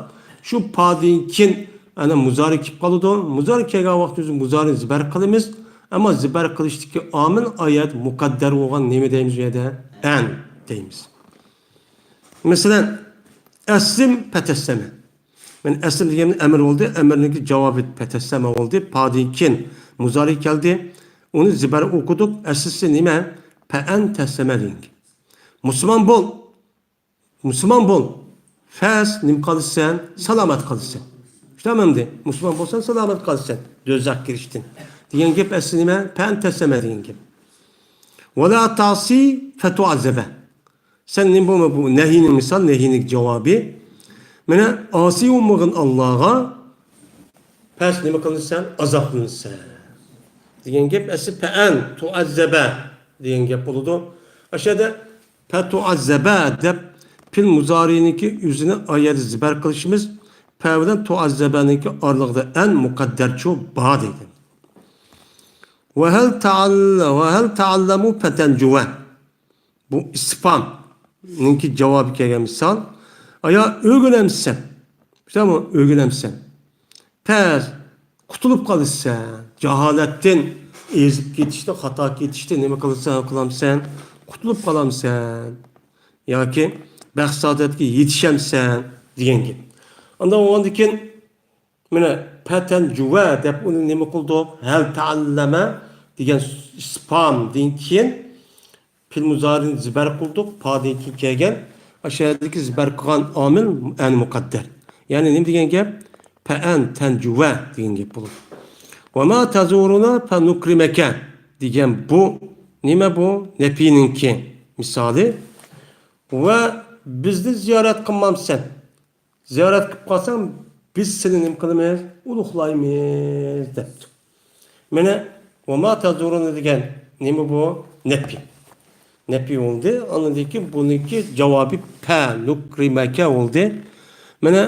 شۇ پادىن كېيىن ئەنە مۇزارى كېلىپ قالىدۇ. مۇزارى كەلگەن ۋاقتىمىزدا مۇزارىنى زىبەر قىلىمىز. ئەمما زىبەر قىلىشتىكى ئامىل ئايەت مۇقەددەر بولغان نېمە دەيمىز ئۇ يەردە؟ ئەن دەيمىز. مەسىلەن، ئەسلىم پەتەسسەمە. مەن ئەسلىم دېگەن ئەمىر بولدى. ئەمىرنىڭكى جاۋابى پەتەسسەمە بولدى. پادىن كېيىن مۇزارى كەلدى. ئۇنى زىبەر ئوقۇدۇق. ئەسلىسى نېمە؟ پەئەن تەسسەمە دېگەن گەپ. مۇسۇلمان بول. مۇسۇلمان بول. پەس نېمە قالىسەن؟ سالامەت قالىسەن. شۇنداقمۇ ئەمدى؟ مۇسۇلمان بولساڭ سالامەت قالىسەن دوزاخقا كىرىشتىن. دېگەن گەپ ئەسلى نېمە؟ پەئەن تەسسەمە دېگەن گەپ. ۋەلا تاسى فەتۇئەززەبە. سەن نېمە بولما، بۇ نەھىينىڭ مىسال، نەھىينىڭ جاۋابى. مانا ئاسىي بولمىغىن ئاللاغا، پەس نېمە قىلىنىسەن؟ ئازابلىنىسەن. دېگەن گەپ ئەسلى پەئەن تۇئەززەبە دېگەن گەپ بولىدۇ. ئاشۇ يەردە پەتۇئەززەبە دەپ پېئىل مۇزارىنىڭكى ئۆزىنى ئايەتتە زىبەر قىلىشىمىز، پە بىلەن تۇئەززەبەنىڭكى ئارىلىقىدا ئەن مۇقەددەرچۇ بار دەيدۇ. ۋەھەل تەئەللە-، ۋەھەل تەئەللەمۇ پەتەنجۇۋە. بۇ ئىستىفھامنىڭكى جاۋابى كەلگەن مىسال. ئايا ئۆگىنەمسەن؟ شۇنداقمۇ؟ ئۆگىنەمسەن؟ پەس قۇتۇلۇپ قالىسەن. جاھالەتتىن، ئېزىپ كېتىشتىن، خاتا كېتىشتىن نېمە قىلىسەن، قىلامسەن؟ قۇتۇلۇپ قالامسەن؟ ياكى بەخت-سائادەتكە يېتىشەمسەن؟ دېگەن گەپ. ئاندىن ئۇنىڭدىن كېيىن مانا پەتەنجۇۋە دەپ ئۇنى نېمە قىلدۇق؟ ھەل تەئەللەمە دېگەن ئىستىفھامدىن كېيىن پېئىل مۇزارىنى زىبەر قىلدۇق. پادىن كېيىن كەلگەن ئاشۇ يەردىكى زىبەر قىلغان ئامىل ئەن مۇقەددەر. يەنى نېمە دېگەن گەپ؟ پەئەن تەنجۇۋە دېگەن گەپ بولىدۇ. ۋەما تەزۇرۇنا فەنۇكرىمەكە دېگەن بۇ نېمە بۇ؟ نەپىنىڭكى مىسالى. ۋە بىزنى زىيارەت قىلمامسەن؟ زىيارەت قىلىپ قالساڭ، بىز سېنى نېمە قىلىمىز؟ ئۇلۇغلايمىز، دەپتۇ. مانا، ۋەما تەزۇرۇنا دېگەن نېمە بۇ؟ نەپى. نەپى بولدى. ئاندىن كېيىن بۇنىڭكى جاۋابى پە نۇكرىمەكە بولدى. مانا،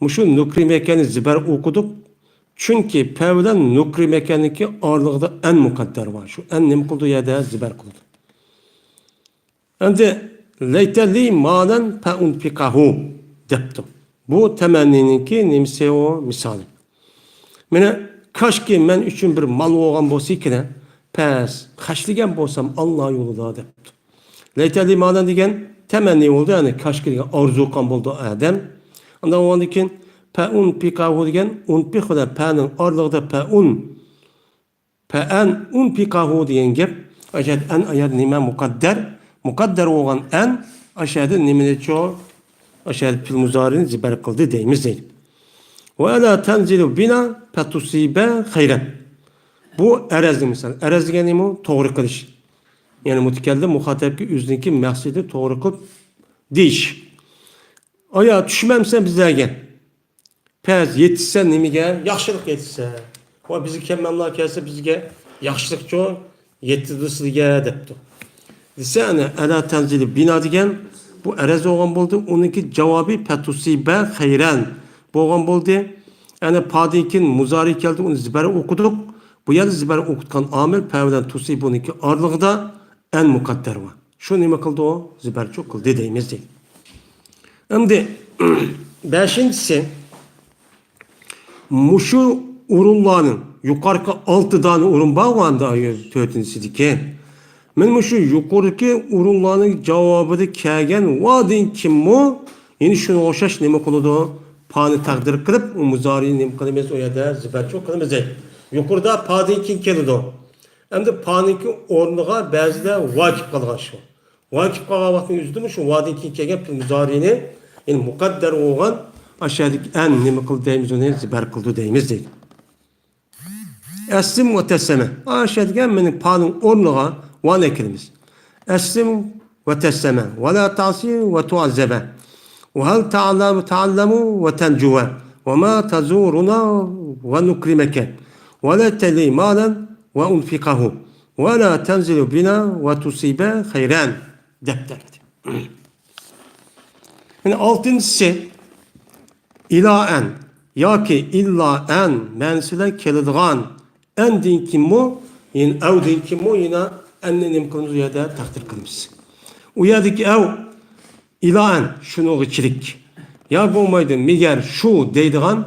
مۇشۇ نۇكرىمەكەنى زىبەر ئوقۇدۇق. چۈنكى پە بىلەن نۇكرىمەكەنىڭكى ئارىلىقىدا ئەن مۇقەددەر بار. شۇ ئەن نېمە قىلىدۇ؟ يەردە زىبەر قىلىدۇ. ئەمدى لەيتەلى مالەن فەئۇنفىقەھۇ دەپتۇ. بۇ تەمەننىنىڭكى نېمىسى ئۇ؟ مىسالى. مانا، كاشكى مەن ئۈچۈن بىر مال بولغان بولسا ئىكەن، پەس خەجلىگەن بولسام ئاللا يولىدا دەپتۇ. لەيتەلى مالەن دېگەن تەمەننى بولدى، يەنى كاشكى دېگەن ئارزۇ قىلغان بولدى ئادەم. ئاندىن ئۇنىڭدىن كېيىن فەئۇنفىقەھۇ دېگەن ئۇنفىق بىلەن پەنىڭ ئارىلىقىدا پەئۇن. فەئەن ئۇنفىقەھۇ دېگەن گەپ، ئاشۇ ئەن ئايەت نېمە؟ مۇقەددەر. مۇقەددەر بولغان ئەن ئاشۇ نېمىنىچۇ؟ ئاشۇ پېئىل مۇزارىنى زىبەر قىلدى دەيمىز دەيدۇ. ۋە ئەلا تەنزىلۇ بىنا فەتۇسىبە خەيرەن. بۇ ئەرەزنىڭ مىسالى. ئەرەز دېگەن نېمە؟ توغرا قىلىش. يەنى مۇتەكەللىم مۇخاتەبكە ئۆزىنىڭكى مەقسىتىنى توغرا قىلىپ دېيىش. ئايا، چۈشمەمسەن بىزلەرگە؟ پەس يېتىشسەن نېمىگە؟ ياخشىلىق يېتىشسە. ۋە بىزگە كەلمەملا كەلسە بىزگە ياخشىلىقچۇ يېتىدۇ سىلىگە دەپتۇ. دېسە، ئەنە، ئەلا تەنزىلۇ بىنا دېگەن بۇ ئەرەز بولغان بولدى. ئۇنىڭكى جاۋابى پەتۇسىبە خەيرەن بولغان بولدى. ئەنە، پادىن كېيىن مۇزارى كەلدى، ئۇنى زىبەر ئوقۇدۇق. بۇ يەردە زىبەر ئوقۇتقان ئامىل پە بىلەن تۇسىبۇنىڭكى ئارىلىقىدا ئەن مۇقەددەر بار. شۇ نېمە قىلدى ئۇ؟ زىبەرچۇ قىلدى دەيمىز دەيدۇ. ئەمدى بەشىنچىسى، مۇشۇ ئورۇنلارنىڭ يۇقىرىقى ئالتە دانە ئورۇن بارغۇ ئەمدى ئايە تۆتىنچىسىدىكى. مەن مۇشۇ يۇقىرىدىكى ئورۇنلارنىڭ جاۋابىدا كەلگەن ۋادىن كېيىنمۇ يەنە شۇنىڭغا ئوخشاش نېمە قىلىدۇ؟ پانى تەقدىر قىلىپ، ئۇ مۇزارىنى نېمە قىلىمىز؟ ئۇ يەردە زىبەرچۇ قىلىمىز دەيدۇ. يۇقىرىدا پادىن كېيىن كېلىدۇ. ئەمدى پانىڭكى ئورنىغا بەزىدە ۋا كېلىپ قالغان شۇ. ۋا كېلىپ قالغان ۋاقىتنىڭ ئۆزىدىمۇ شۇ ۋادىن كېيىن كەلگەن پېئىل مۇزارىنى، يەنى مۇقەددەر بولغان ئاشۇ يەردىكى ئەن نېمە قىلدى دەيمىز، ئۇنى زىبەر قىلدى دەيمىز دەيدۇ. ئەسلىم ۋە تەسلەمە. ئاشۇ دېگەن مېنىڭ پانىڭ ئورنىغا ۋانى ئەكىلىمىز. ئەسلىم ۋە تەسلەمە. ۋە لا تاسى ۋە تۇئەززەبە. ۋە ھەل تەئەللەم-، تەئەللەمۇ ۋە تەنجۇۋە. ۋە ما تەزۇرۇنا ۋە نۇكرىمەكە. وليت لي مالا وأنفقه ولا تنزل بنا وتصيب خيرا دەپتۇ. يەنى ئالتىنچىسى، ئىلا ئەن ياكى ئىللا ئەن مەنىسى بىلەن كېلىدىغان ئەندىن كېيىنمۇ، يەنى ئەۋدىن كېيىنمۇ يەنە ئەننى نېمە قىلىمىز؟ ئۇ يەردە تەقدىر قىلىمىز. ئۇ يەردىكى ئەۋ، ئىلا ئەن، شۇنىڭغىچىلىك. يا بولمايدۇ، مېگەر شۇ دەيدىغان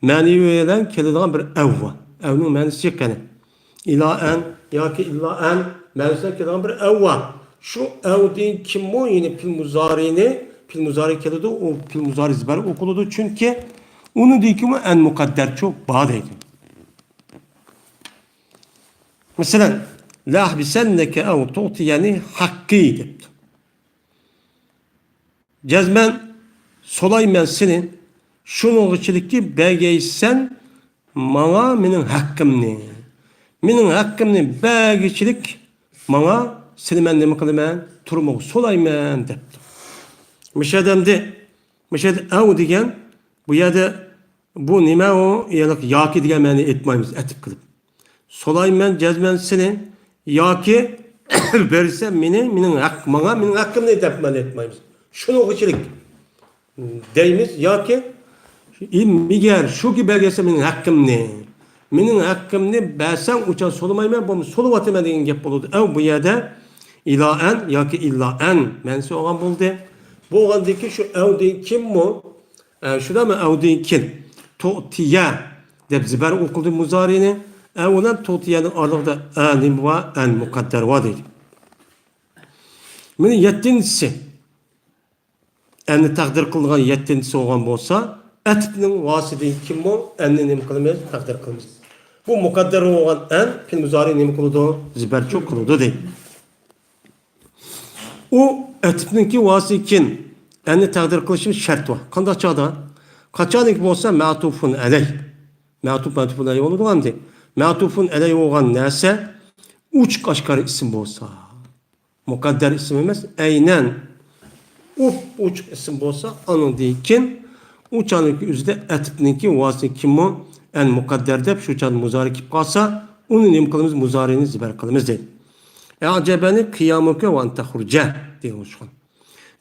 مەنىۋى بىلەن كېلىدىغان بىر ئەۋ بار. ئەۋنىڭ مەنىسى قېنى؟ ئىلا ئەن ياكى ئىللا ئەن مەنىسى بىلەن كېلىدىغان بىر ئەۋ بار. شۇ ئەۋدىن كېيىنمۇ يەنە پېئىل مۇزارىنى، پېئىل مۇزارى كېلىدۇ، ئۇ پېئىل مۇزارى زىبەر ئوقۇلىدۇ، چۈنكى ئۇنىڭدىن كېيىنمۇ ئەن مۇقەددەرچۇ بار دەيدۇ. مەسىلەن، لەئەھبىسەننەكە ئەۋ تۇئتىيەنى ھەققى دەپتۇ. جەزمەن سولايمەن سېنى، شۇنىڭغىچىلىككى بەرگەيسەن ماڭا مېنىڭ ھەققىمنى. مېنىڭ ھەققىمنى بەرگۈچىلىك ماڭا، سېنى مەن نېمە قىلىمەن؟ تۇرمىغا سولايمەن دەپتۇ. مۇشۇ يەردە ئەمدى، مۇشۇ يەردە ئەۋ دېگەن، بۇ يەردە بۇ نېمە ئۇ؟ يەنى ياكى دېگەن مەنىنى ئېيتمايمىز، ئەتىپ قىلىپ. سولايمەن جەزمەن سېنى، ياكى بەرسە مېنى، مېنىڭ ھەق، ماڭا مېنىڭ ھەققىمنى دەپ مەنە ئېيتمايمىز. شۇنىڭغىچىلىك دەيمىز ياكى، ئى، مېگەر شۇكى بەرگەيسە مېنىڭ ھەققىمنى، مېنىڭ ھەققىمنى بەرسەڭ ئۇچان سولىمايمەن، بولمىسا سولىۋاتىمەن دېگەن گەپ بولىدۇ. ئەۋ بۇ يەردە ئىلا ئەن ياكى ئىللا ئەن مەنىسى بولغان بولدى. بولغاندىن كېيىن شۇ ئەۋدىن كېيىنمۇ، ئە، شۇنداقمۇ ئەۋدىن كېيىن تۇئتىيە دەپ زىبەر ئوقۇلدى مۇزارىنى. ئەۋ بىلەن تۇئتىيەنىڭ ئارىلىقىدا ئە نېمە بار؟ ئەن مۇقەددەر بار دەيدۇ. مانا يەتتىنچىسى. ئەننى تەقدىر قىلىدىغان يەتتىنچىسى بولغان بولسا، ئەتىپنىڭ ۋاسىتىدىن كېيىنمۇ ئەننى نېمە قىلىمىز؟ تەقدىر قىلىمىز. بۇ مۇقەددەر بولغان ئەن پېئىل مۇزارى نېمە قىلىدۇ؟ زىبەرچۇ قىلىدۇ دەيدۇ. ئۇ ئەتىپنىڭكى ۋاسىتىدىن كېيىن ئەننى تەقدىر قىلىشنىڭ شەرتى بار. قانداق چاغدا؟ قاچانكى بولسا مەتۇپۇن ئەلەي. مەتۇپ، مەتۇپۇن ئەلەي بولىدۇ ئەمدى. مەتۇپۇن ئەلەي بولغان نەرسە ئوچۇق ئاشكارا ئىسىم بولسا. مۇقەددەر ئىسىم ئەمەس، ئەينەن ئوپئوچۇق ئىسىم بولسا، ئانىڭدىن كېيىن ئۇ چاغنىڭكى ئۆزىدە ئەتىپنىڭكى ۋاسىتىدىن كېيىنمۇ ئەن مۇقەددەر دەپ شۇ چاغدا مۇزارى كېلىپ قالسا، ئۇنى نېمە قىلىمىز؟ مۇزارىنى زىبەر قىلىمىز دەيدۇ. ئەجەبەنى قىيامۇكە ۋە ئەن تەخرۇجە دېگەن ئوخشىغان.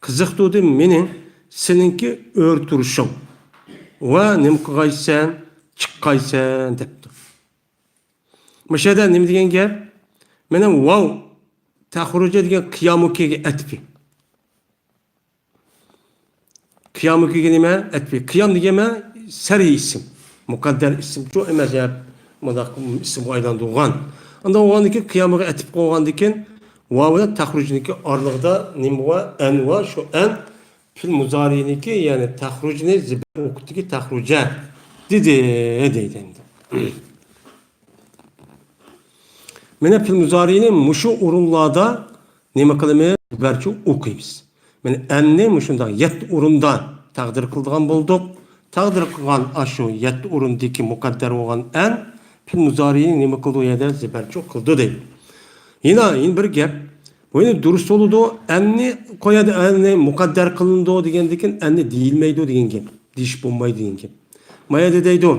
قىزىقتۇردى مېنى سېنىڭكى ئۆرە تۇرۇشۇڭ ۋە نېمە قىلغايسەن، چىققايسەن دەپتۇ. مۇشۇ يەردە نېمە دېگەن گەپ؟ مانا ۋاۋ تەخرۇجە دېگەن قىيامۇكىگە ئەتپى. قىيامۇكىگە نېمە؟ ئەتپى. قىيام دېگەن مە سەرئى ئىسىم. مۇقەددەر ئىسىم چوق ئەمەس، يا مۇنداق ئىسىمغا ئايلاندۇرغان. ئانداق بولغاندىن كېيىن قىيامۇغا ئەتپ قويغاندىن كېيىن ۋاۋ بىلەن تەخرۇجنىڭكى ئارىلىقىدا نېمە بار؟ ئەن بار. شۇ ئەن پېئىل مۇزارىنىڭكى، يەنى تەخرۇجنى زىبەر ئوقۇتتىكى تەخرۇجە دېدى دەيدۇ ئەمدى. مانا پېئىل مۇزارىنى مۇشۇ ئورۇنلاردا نېمە قىلىمىز؟ زىبەرچۇ ئوقۇيمىز. مانا ئەننى مۇشۇنداق يەتتە ئورۇندا تەقدىر قىلىدىغان بولدۇق. تەقدىر قىلغان ئاشۇ يەتتە ئورۇندىكى مۇقەددەر بولغان ئەن پېئىل مۇزارىنى نېمە قىلدى؟ ئۇ يەردە زىبەرچۇ قىلدى دەيدۇ. يەنە، يەنە بىر گەپ. بۇ يەنە دۇرۇس بولىدۇ. ئەننى قويادۇ، ئەننى مۇقەددەر قىلىنىدۇ دېگەندىن كېيىن ئەننى دېيىلمەيدۇ دېگەن گەپ. دېيىش بولمايدۇ دېگەن گەپ. ما يەردە دەيدۇ،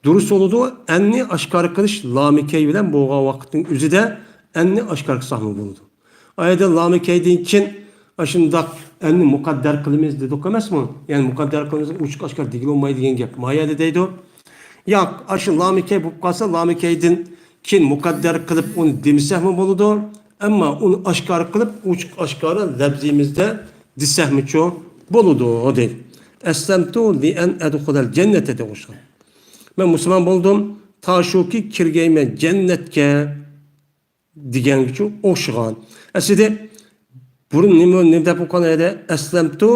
دۇرۇس بولىدۇ، ئەننى ئاشكارا قىلىش لامىكەي بىلەن بولغان ۋاقىتنىڭ ئۆزىدە ئەننى ئاشكارا قىلساقمۇ بولىدۇ. ئايەدە لامىكەيدىن كېيىن ئاشۇنداق ئەننى مۇقەددەر قىلىمىز دېدۇق ئەمەسمۇ؟ يەنى مۇقەددەر قىلىمىز، ئوچۇق ئاشكارا دېگىلى بولمايدۇ دېگەن گەپ. ما يەردە دەيدۇ، ياق، ئاشۇ لامىكەي بولۇپ قالسا، لامىكەيدىن كېيىن مۇقەددەر قىلىپ ئۇنى دېمىسەكمۇ بولىدۇ. ئەمما ئۇنى ئاشكارا قىلىپ، ئوچۇق ئاشكارا لەپزىمىزدە دېسەكمۇچۇ بولىدۇ دەيدۇ. ئەسلەمتۇ لىئەن ئەدخۇلەل جەننەتە دېگەن ئوخشىغان. مەن مۇسۇلمان بولدۇم، تا شۇكى كىرگەيمەن جەننەتكە دېگەنگىچۇ ئوخشىغان. ئەسلىدە بۇرۇن نېمە، نېمە دەپ ئوقۇغان ئەدە؟ ئەسلەمتۇ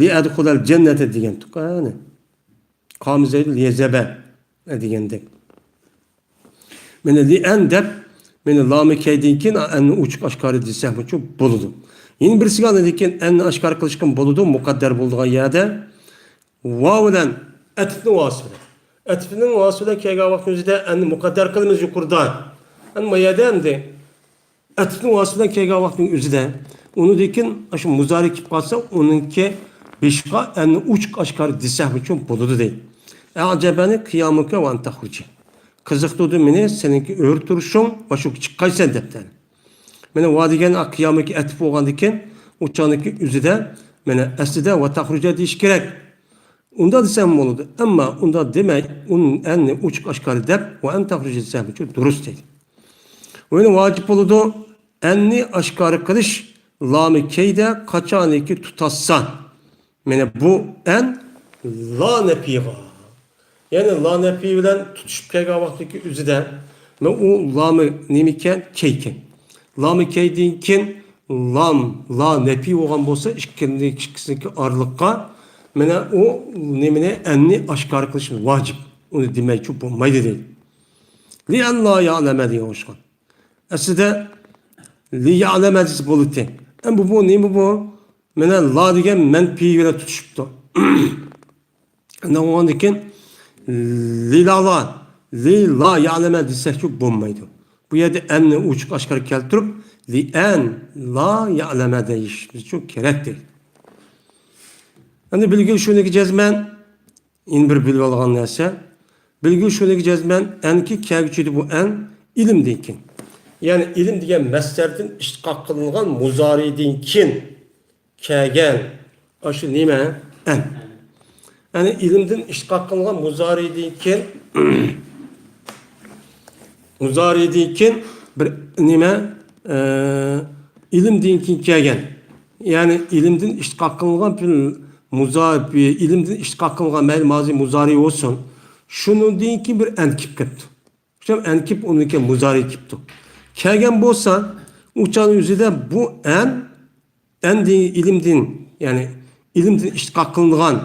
لىئەدخۇلەل جەننەتە دېگەنتۇق. ئەنە. قام زەيدۇن لىيەزھەبە دېگەندەك. مانا لىئەن دەپ، مانا لامىكەيدىن كېيىن ئەننى ئوچۇق ئاشكارا دېسەكمۇچۇ بولىدۇ. يەنە بىرسىگە ئاندىن كېيىن ئەننى ئاشكارا قىلىشقىمۇ بولىدۇ، مۇقەددەر بولىدىغان يەردە. ۋاۋ بىلەن ئەتىپنىڭ ۋاسىتە بىلەن. ئەتىپنىڭ ۋاسىتە بىلەن كەلگەن ۋاقىتنىڭ ئۆزىدە ئەننى مۇقەددەر قىلىمىز يۇقىرىدا. ئەمما يەردە ئەمدى ئەتىپنىڭ ۋاسىتە بىلەن كەلگەن ۋاقىتنىڭ ئۆزىدە ئۇنىڭدىن كېيىن ئاشۇ مۇزارى كېلىپ قالسا، ئۇنىڭكى بېشىغا ئەننى ئوچۇق ئاشكارا دېسەكمۇچۇ بولىدۇ دەيدۇ. ئەجەبەنى قىيامۇكە ۋە ئەن تەخرۇجە. قىزىقتۇردى مېنى سېنىڭكى ئۆرە تۇرۇشۇڭ ۋە شۇ چىققايسەن دەپتۇ. مانا ۋا دېگەن قىيامىكى ئەتىپ بولغاندىكىن، ئۇ چاغنىكى ئۆزىدە، مانا ئەسلىدە ۋە تەخرۇجە دېيىش كېرەك. ئۇنداق دېسەم بولىدۇ. ئەمما ئۇنداق دېمەي، ئۇن-، ئەننى ئوچۇق ئاشكارا دەپ، ۋە ئەن تەخرۇجە دېسەم دۇرۇس دەيدۇ. ۋە يەنە ۋاجىپ بولىدۇ، ئەننى ئاشكارا قىلىش لامى كەيدە قاچانكى تۇتاشسا. مانا بۇ ئەن لا نەپىغا. يەنى لا نەپى بىلەن تۇتۇشۇپ كەلگەن ۋاقىتتىكى ئۆزىدە، مانا ئۇ لامى نېمىكەن؟ كەيكەن. لامى كەيدىن كېيىن لام، لا نەپى بولغان بولسا، ئىككىنى، ئىككىسىنىڭكى ئارىلىققا، مانا ئۇ نېمىنى، ئەننى ئاشكارا قىلىش ۋاجىپ. ئۇنى دېمەيچۇ بولمايدۇ دەيدۇ. لىئەللا يەلەمە دېگەن ئوخشىغان. ئەسلىدە لى يەلەمە دېسە بولىدىكەن. ئەمما بۇ، بۇ نېمە بۇ؟ مانا لا دېگەن مەنپى بىلەن تۇتۇشۇپتۇ. ئاندىن كېيىن لىلالا، لىلا يەلەمە دېسەكچۇ بولمايدۇ. بۇ يەردە ئەننى ئوچۇق ئاشكارا كەلتۈرۈپ، لىئەن لا يەلەمە دېيىشىمىزچۇ كېرەك دەيدۇ. ئەمدى بىلگىلى شۇنىكى جەزمەن، يەنە بىر بىلىۋالغان نەرسە. بىلگىلى شۇنىكى جەزمەن، ئەنكى كەلگۈچىدە بۇ ئەن ئىلىم دېگەن. يەنى ئىلىم دېگەن مەسدەردىن ئىشتىقاق قىلىنغان مۇزارىدىن كېيىن كەلگەن ئاشۇ نېمە؟ ئەن. يەنى ئىلىمدىن ئىشتىقاق قىلىنغان مۇزارىدىن كېيىن، مۇزارىدىن كېيىن بىر نېمە؟ ئە، ئىلىمدىن كېيىن كەلگەن. يەنى ئىلىمدىن ئىشتىقاق قىلىنغان پېئىل مۇزا-، ئىلىمدىن ئىشتىقاق قىلىنغان مەيلى مازى مۇزارى بولسۇن. شۇنىڭدىن كېيىن بىر ئەن كېلىپ كەپتۇ. شۇ ئەن كېلىپ ئۇنىڭدىن كېيىن مۇزارى كېپتۇ. كەلگەن بولسا، ئۇ چاغنىڭ ئۆزىدە بۇ ئەن، ئەن دېگەن ئىلىمدىن، يەنى ئىلىمدىن ئىشتىقاق قىلىنغان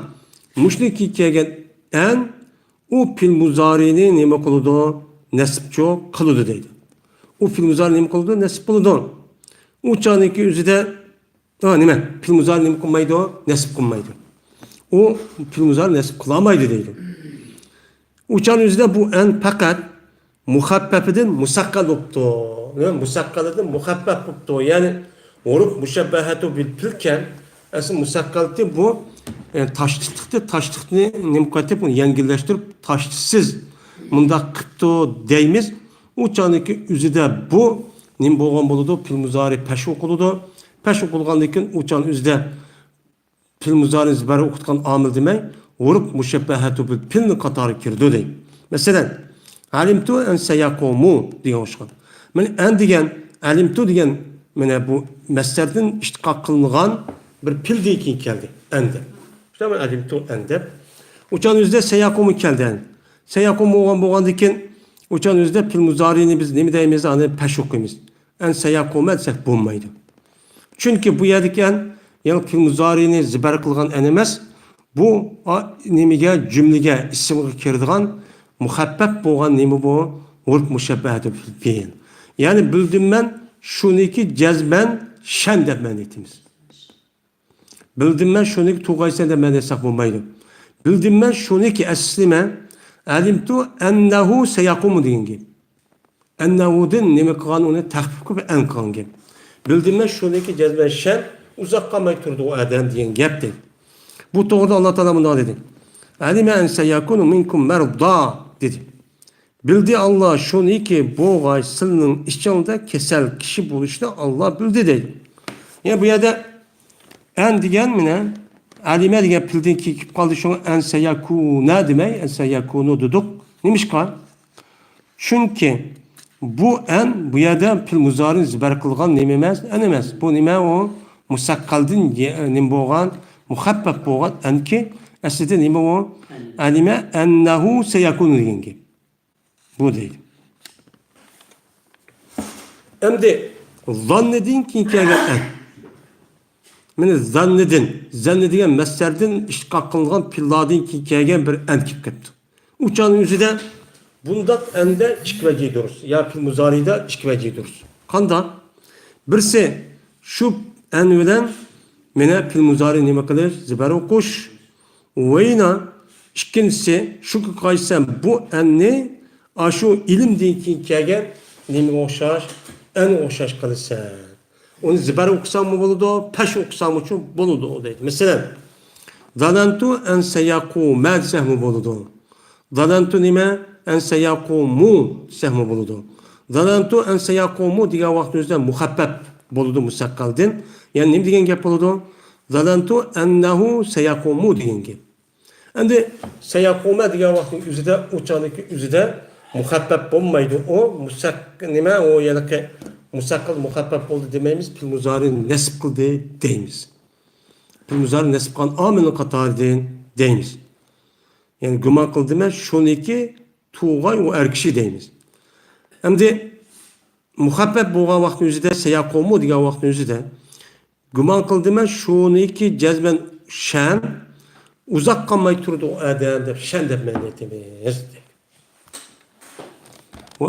مۇشۇنىڭ كېيىن كەلگەن ئەن، ئۇ پېئىل مۇزارىنى نېمە قىلىدۇ؟ نەسبچۇ قىلىدۇ دەيدۇ. ئۇ پېئىل مۇزارى نېمە قىلىدۇ؟ نەسب قىلىدۇ. ئۇ چاغنىڭكى ئۆزىدە ھە، نېمە؟ پېئىل مۇزارى نېمە قىلمايدۇ؟ نەسب قىلمايدۇ. ئۇ پېئىل مۇزارى نەسب قىلالمايدۇ دەيدۇ. ئۇ چاغنىڭ ئۆزىدە بۇ ئەن پەقەت مۇخەپپەپىدىن مۇسەققەل بوپتۇ. نېمە؟ مۇسەققەلىدىن مۇخەپپەپ بوپتۇ. يەنى ھۇرۇپ مۇشەببەھەتۇ بىل پېئىلكەن. ئەسلى مۇسەققەلتى بۇ، ئە، تاشلىقتى، تاشلىقنى نېمە قىلىۋېتىپ، ئۇنى يەڭگىللەشتۈرۈپ، تاشلىقسىز مۇنداق قىپتۇ دەيمىز. ئۇ چاغنىڭكى ئۆزىدە بۇ نېمە بولغان بولىدۇ؟ پېئىل مۇزارى پەش ئوقۇلىدۇ. پەش ئوقۇلغاندىن كېيىن ئۇ چاغنىڭ ئۆزىدە پېئىل مۇزارىنى زىبەر ئوقۇتقان ئامىل دېمەي، ھۇرۇپ مۇشەببەھەتۇ بىل پېئىلنىڭ قاتارىغا كىرىدۇ دەيدۇ. مەسىلەن، ئەلىمتۇ ئەن سەيەقۇمۇ دېگەن ئوخشىغان. مانا ئەن دېگەن، ئەلىمتۇ دېگەن، مانا بۇ مەسدەردىن ئىشتىقاق قىلىنغان بىر پېئىلدىن كېيىن كەلدى. ئەن دەپ. شۇنداق، مانا ئەلىمتۇ ئەن دەپ. ئۇ چاغنىڭ ئۆزىدە سەيەقۇمۇ كەلدى. سەيەقۇمۇ بولغان، بولغاندىن كېيىن، ئۇ چاغنىڭ ئۆزىدە پېئىل مۇزارىنى بىز نېمە دەيمىز؟ ئەنى پەش ئوقۇيمىز. ئەن سەيەقۇمە دېسەك بولمايدۇ. چۈنكى بۇ يەردىكى ئەن، يەنى پېئىل مۇزارىنى زىبەر قىلغان ئەن ئەمەس. بۇ، ئا، نېمىگە، جۈملىگە، ئىسىمغا كىرىدىغان مۇخەپپەپ بولغان نېمە بۇ؟ ھۇرۇپ مۇشەببەھەتۇ بىل پېئىل. يەنى بىلدىم مەن شۇنىكى جەزمەن شەن دەپ مەنە ئېيتىمىز. بىلدىم مەن شۇنىكى تۇغايسەن دەپ مەنە ئېيتساق بولمايدۇ. بىلدىم مەن شۇنىكى ئەسلى نېمە؟ ئەلىمتۇ ئەننەھۇ سەيەقۇمۇ دېگەن گەپ. ئەننەھۇدىن نېمە قىلغان، ئۇنى تەخپىپ قىلىپ ئەن قىلغان گەپ. بىلدىم مەن شۇنىكى جەزمەن شەن ئۇزاق قالماي تۇرىدۇ ئۇ ئادەم دېگەن گەپ دەيدۇ. بۇ توغرىدا ئاللا تائالا مۇنداق دېدى. ئەلىمە ئەن سەيەكۇنۇ مىنكۇم مەردا دېدى. بىلدى ئاللا شۇنىكى بولغاي سىلىنىڭ ئىچىڭدە كېسەل كىشى بولۇشنى ئاللا بىلدى دەيدۇ. يەنى بۇ يەردە ئەن دېگەن مانا ئەلىمە دېگەن پېئىلدىن كېيىن كېلىپ قالدى. شۇڭا ئەن سەيەكۇنە دېمەي، ئەن سەيەكۇنۇ دېدۇق. نېمىشقا؟ چۈنكى بۇ ئەن بۇ يەردە پېئىل مۇزارىنى زىبەر قىلغان نېمە ئەمەس؟ ئەن ئەمەس. بۇ نېمە ئۇ؟ مۇسەققەلدىن يە-، نېمە بولغان؟ مۇخەپپەپ بولغان ئەنكى ئەسلىدە نېمە ئۇ؟ ئەلىمە ئەننەھۇ سەيەكۇنۇ دېگەن گەپ. بۇ دەيدۇ. ئەمدى زاننىدىن كېيىن كەلگەن ئەن. مانا زاننىدىن، زاننى دېگەن مەسدەردىن ئىشتىقاق قىلىنغان پېئىللاردىن كېيىن كەلگەن بىر ئەن كېلىپ كەپتۇ. ئۇ چاغنىڭ ئۆزىدە بۇنداق ئەندە ئىككى ۋەجى دۇرۇس، يا پېئىل مۇزارىدا ئىككى ۋەجى دۇرۇس. قانداق؟ بىرسى شۇ ئەن بىلەن مانا پېئىل مۇزارى نېمە قىلىش؟ زىبەر ئوقۇش. ۋەينا، ئىككىنچىسى، شۇ قايسەن بۇ ئەننى ئاشۇ ئىلىمدىن كېيىن كەلگەن نېمىگە ئوخشاش؟ ئەنگە ئوخشاش قىلىسەن. ئۇنى زىبەر ئوقۇساڭمۇ بولىدۇ، پەش ئوقۇساڭمۇچۇ بولىدۇ دەيدۇ. مەسىلەن، زانەنتۇ ئەن سەيەقۇمە دېسەكمۇ بولىدۇ. زانەنتۇ نېمە؟ ئەن سەيەقۇمۇ دېسەكمۇ بولىدۇ. زەنەنتۇ ئەن سەيەقۇمۇ دېگەن ۋاقىتنىڭ ئۆزىدە مۇخەپپەپ بولىدۇ مۇسەققەلدىن. يەنى نېمە دېگەن گەپ بولىدۇ؟ زەنەنتۇ ئەننەھۇ سەيەقۇمۇ دېگەن گەپ. ئەمدى سەيەقۇمە دېگەن ۋاقىتنىڭ ئۆزىدە، ئۇ چاغدىكى ئۆزىدە مۇخەپپەپ بولمايدۇ. ئۇ مۇسەق-، نېمە، ئۇ ھېلىقى مۇسەققەل مۇخەپپەپ بولدى دېمەيمىز، پېئىل مۇزارىنى نەسب قىلدى دەيمىز. پېئىل مۇزارىنى نەسب قىلغان ئامىلنىڭ قاتارىدىن دەيمىز. يەنى گۇمان قىلدىمەن، شۇنىكى تۇغاي ئۇ ئەر كىشى دەيمىز. ئەمدى مۇخەپپەپ بولغان ۋاقىتنىڭ ئۆزىدە، سەيەقۇمۇ دېگەن ۋاقىتنىڭ ئۆزىدە گۇمان قىلدىمەن، شۇنىكى جەزمەن شەن، ئۇزاق قالماي تۇرىدۇ ئۇ ئادەم دەپ، شەن دەپ مەنە ئېيتىمىز. ۋە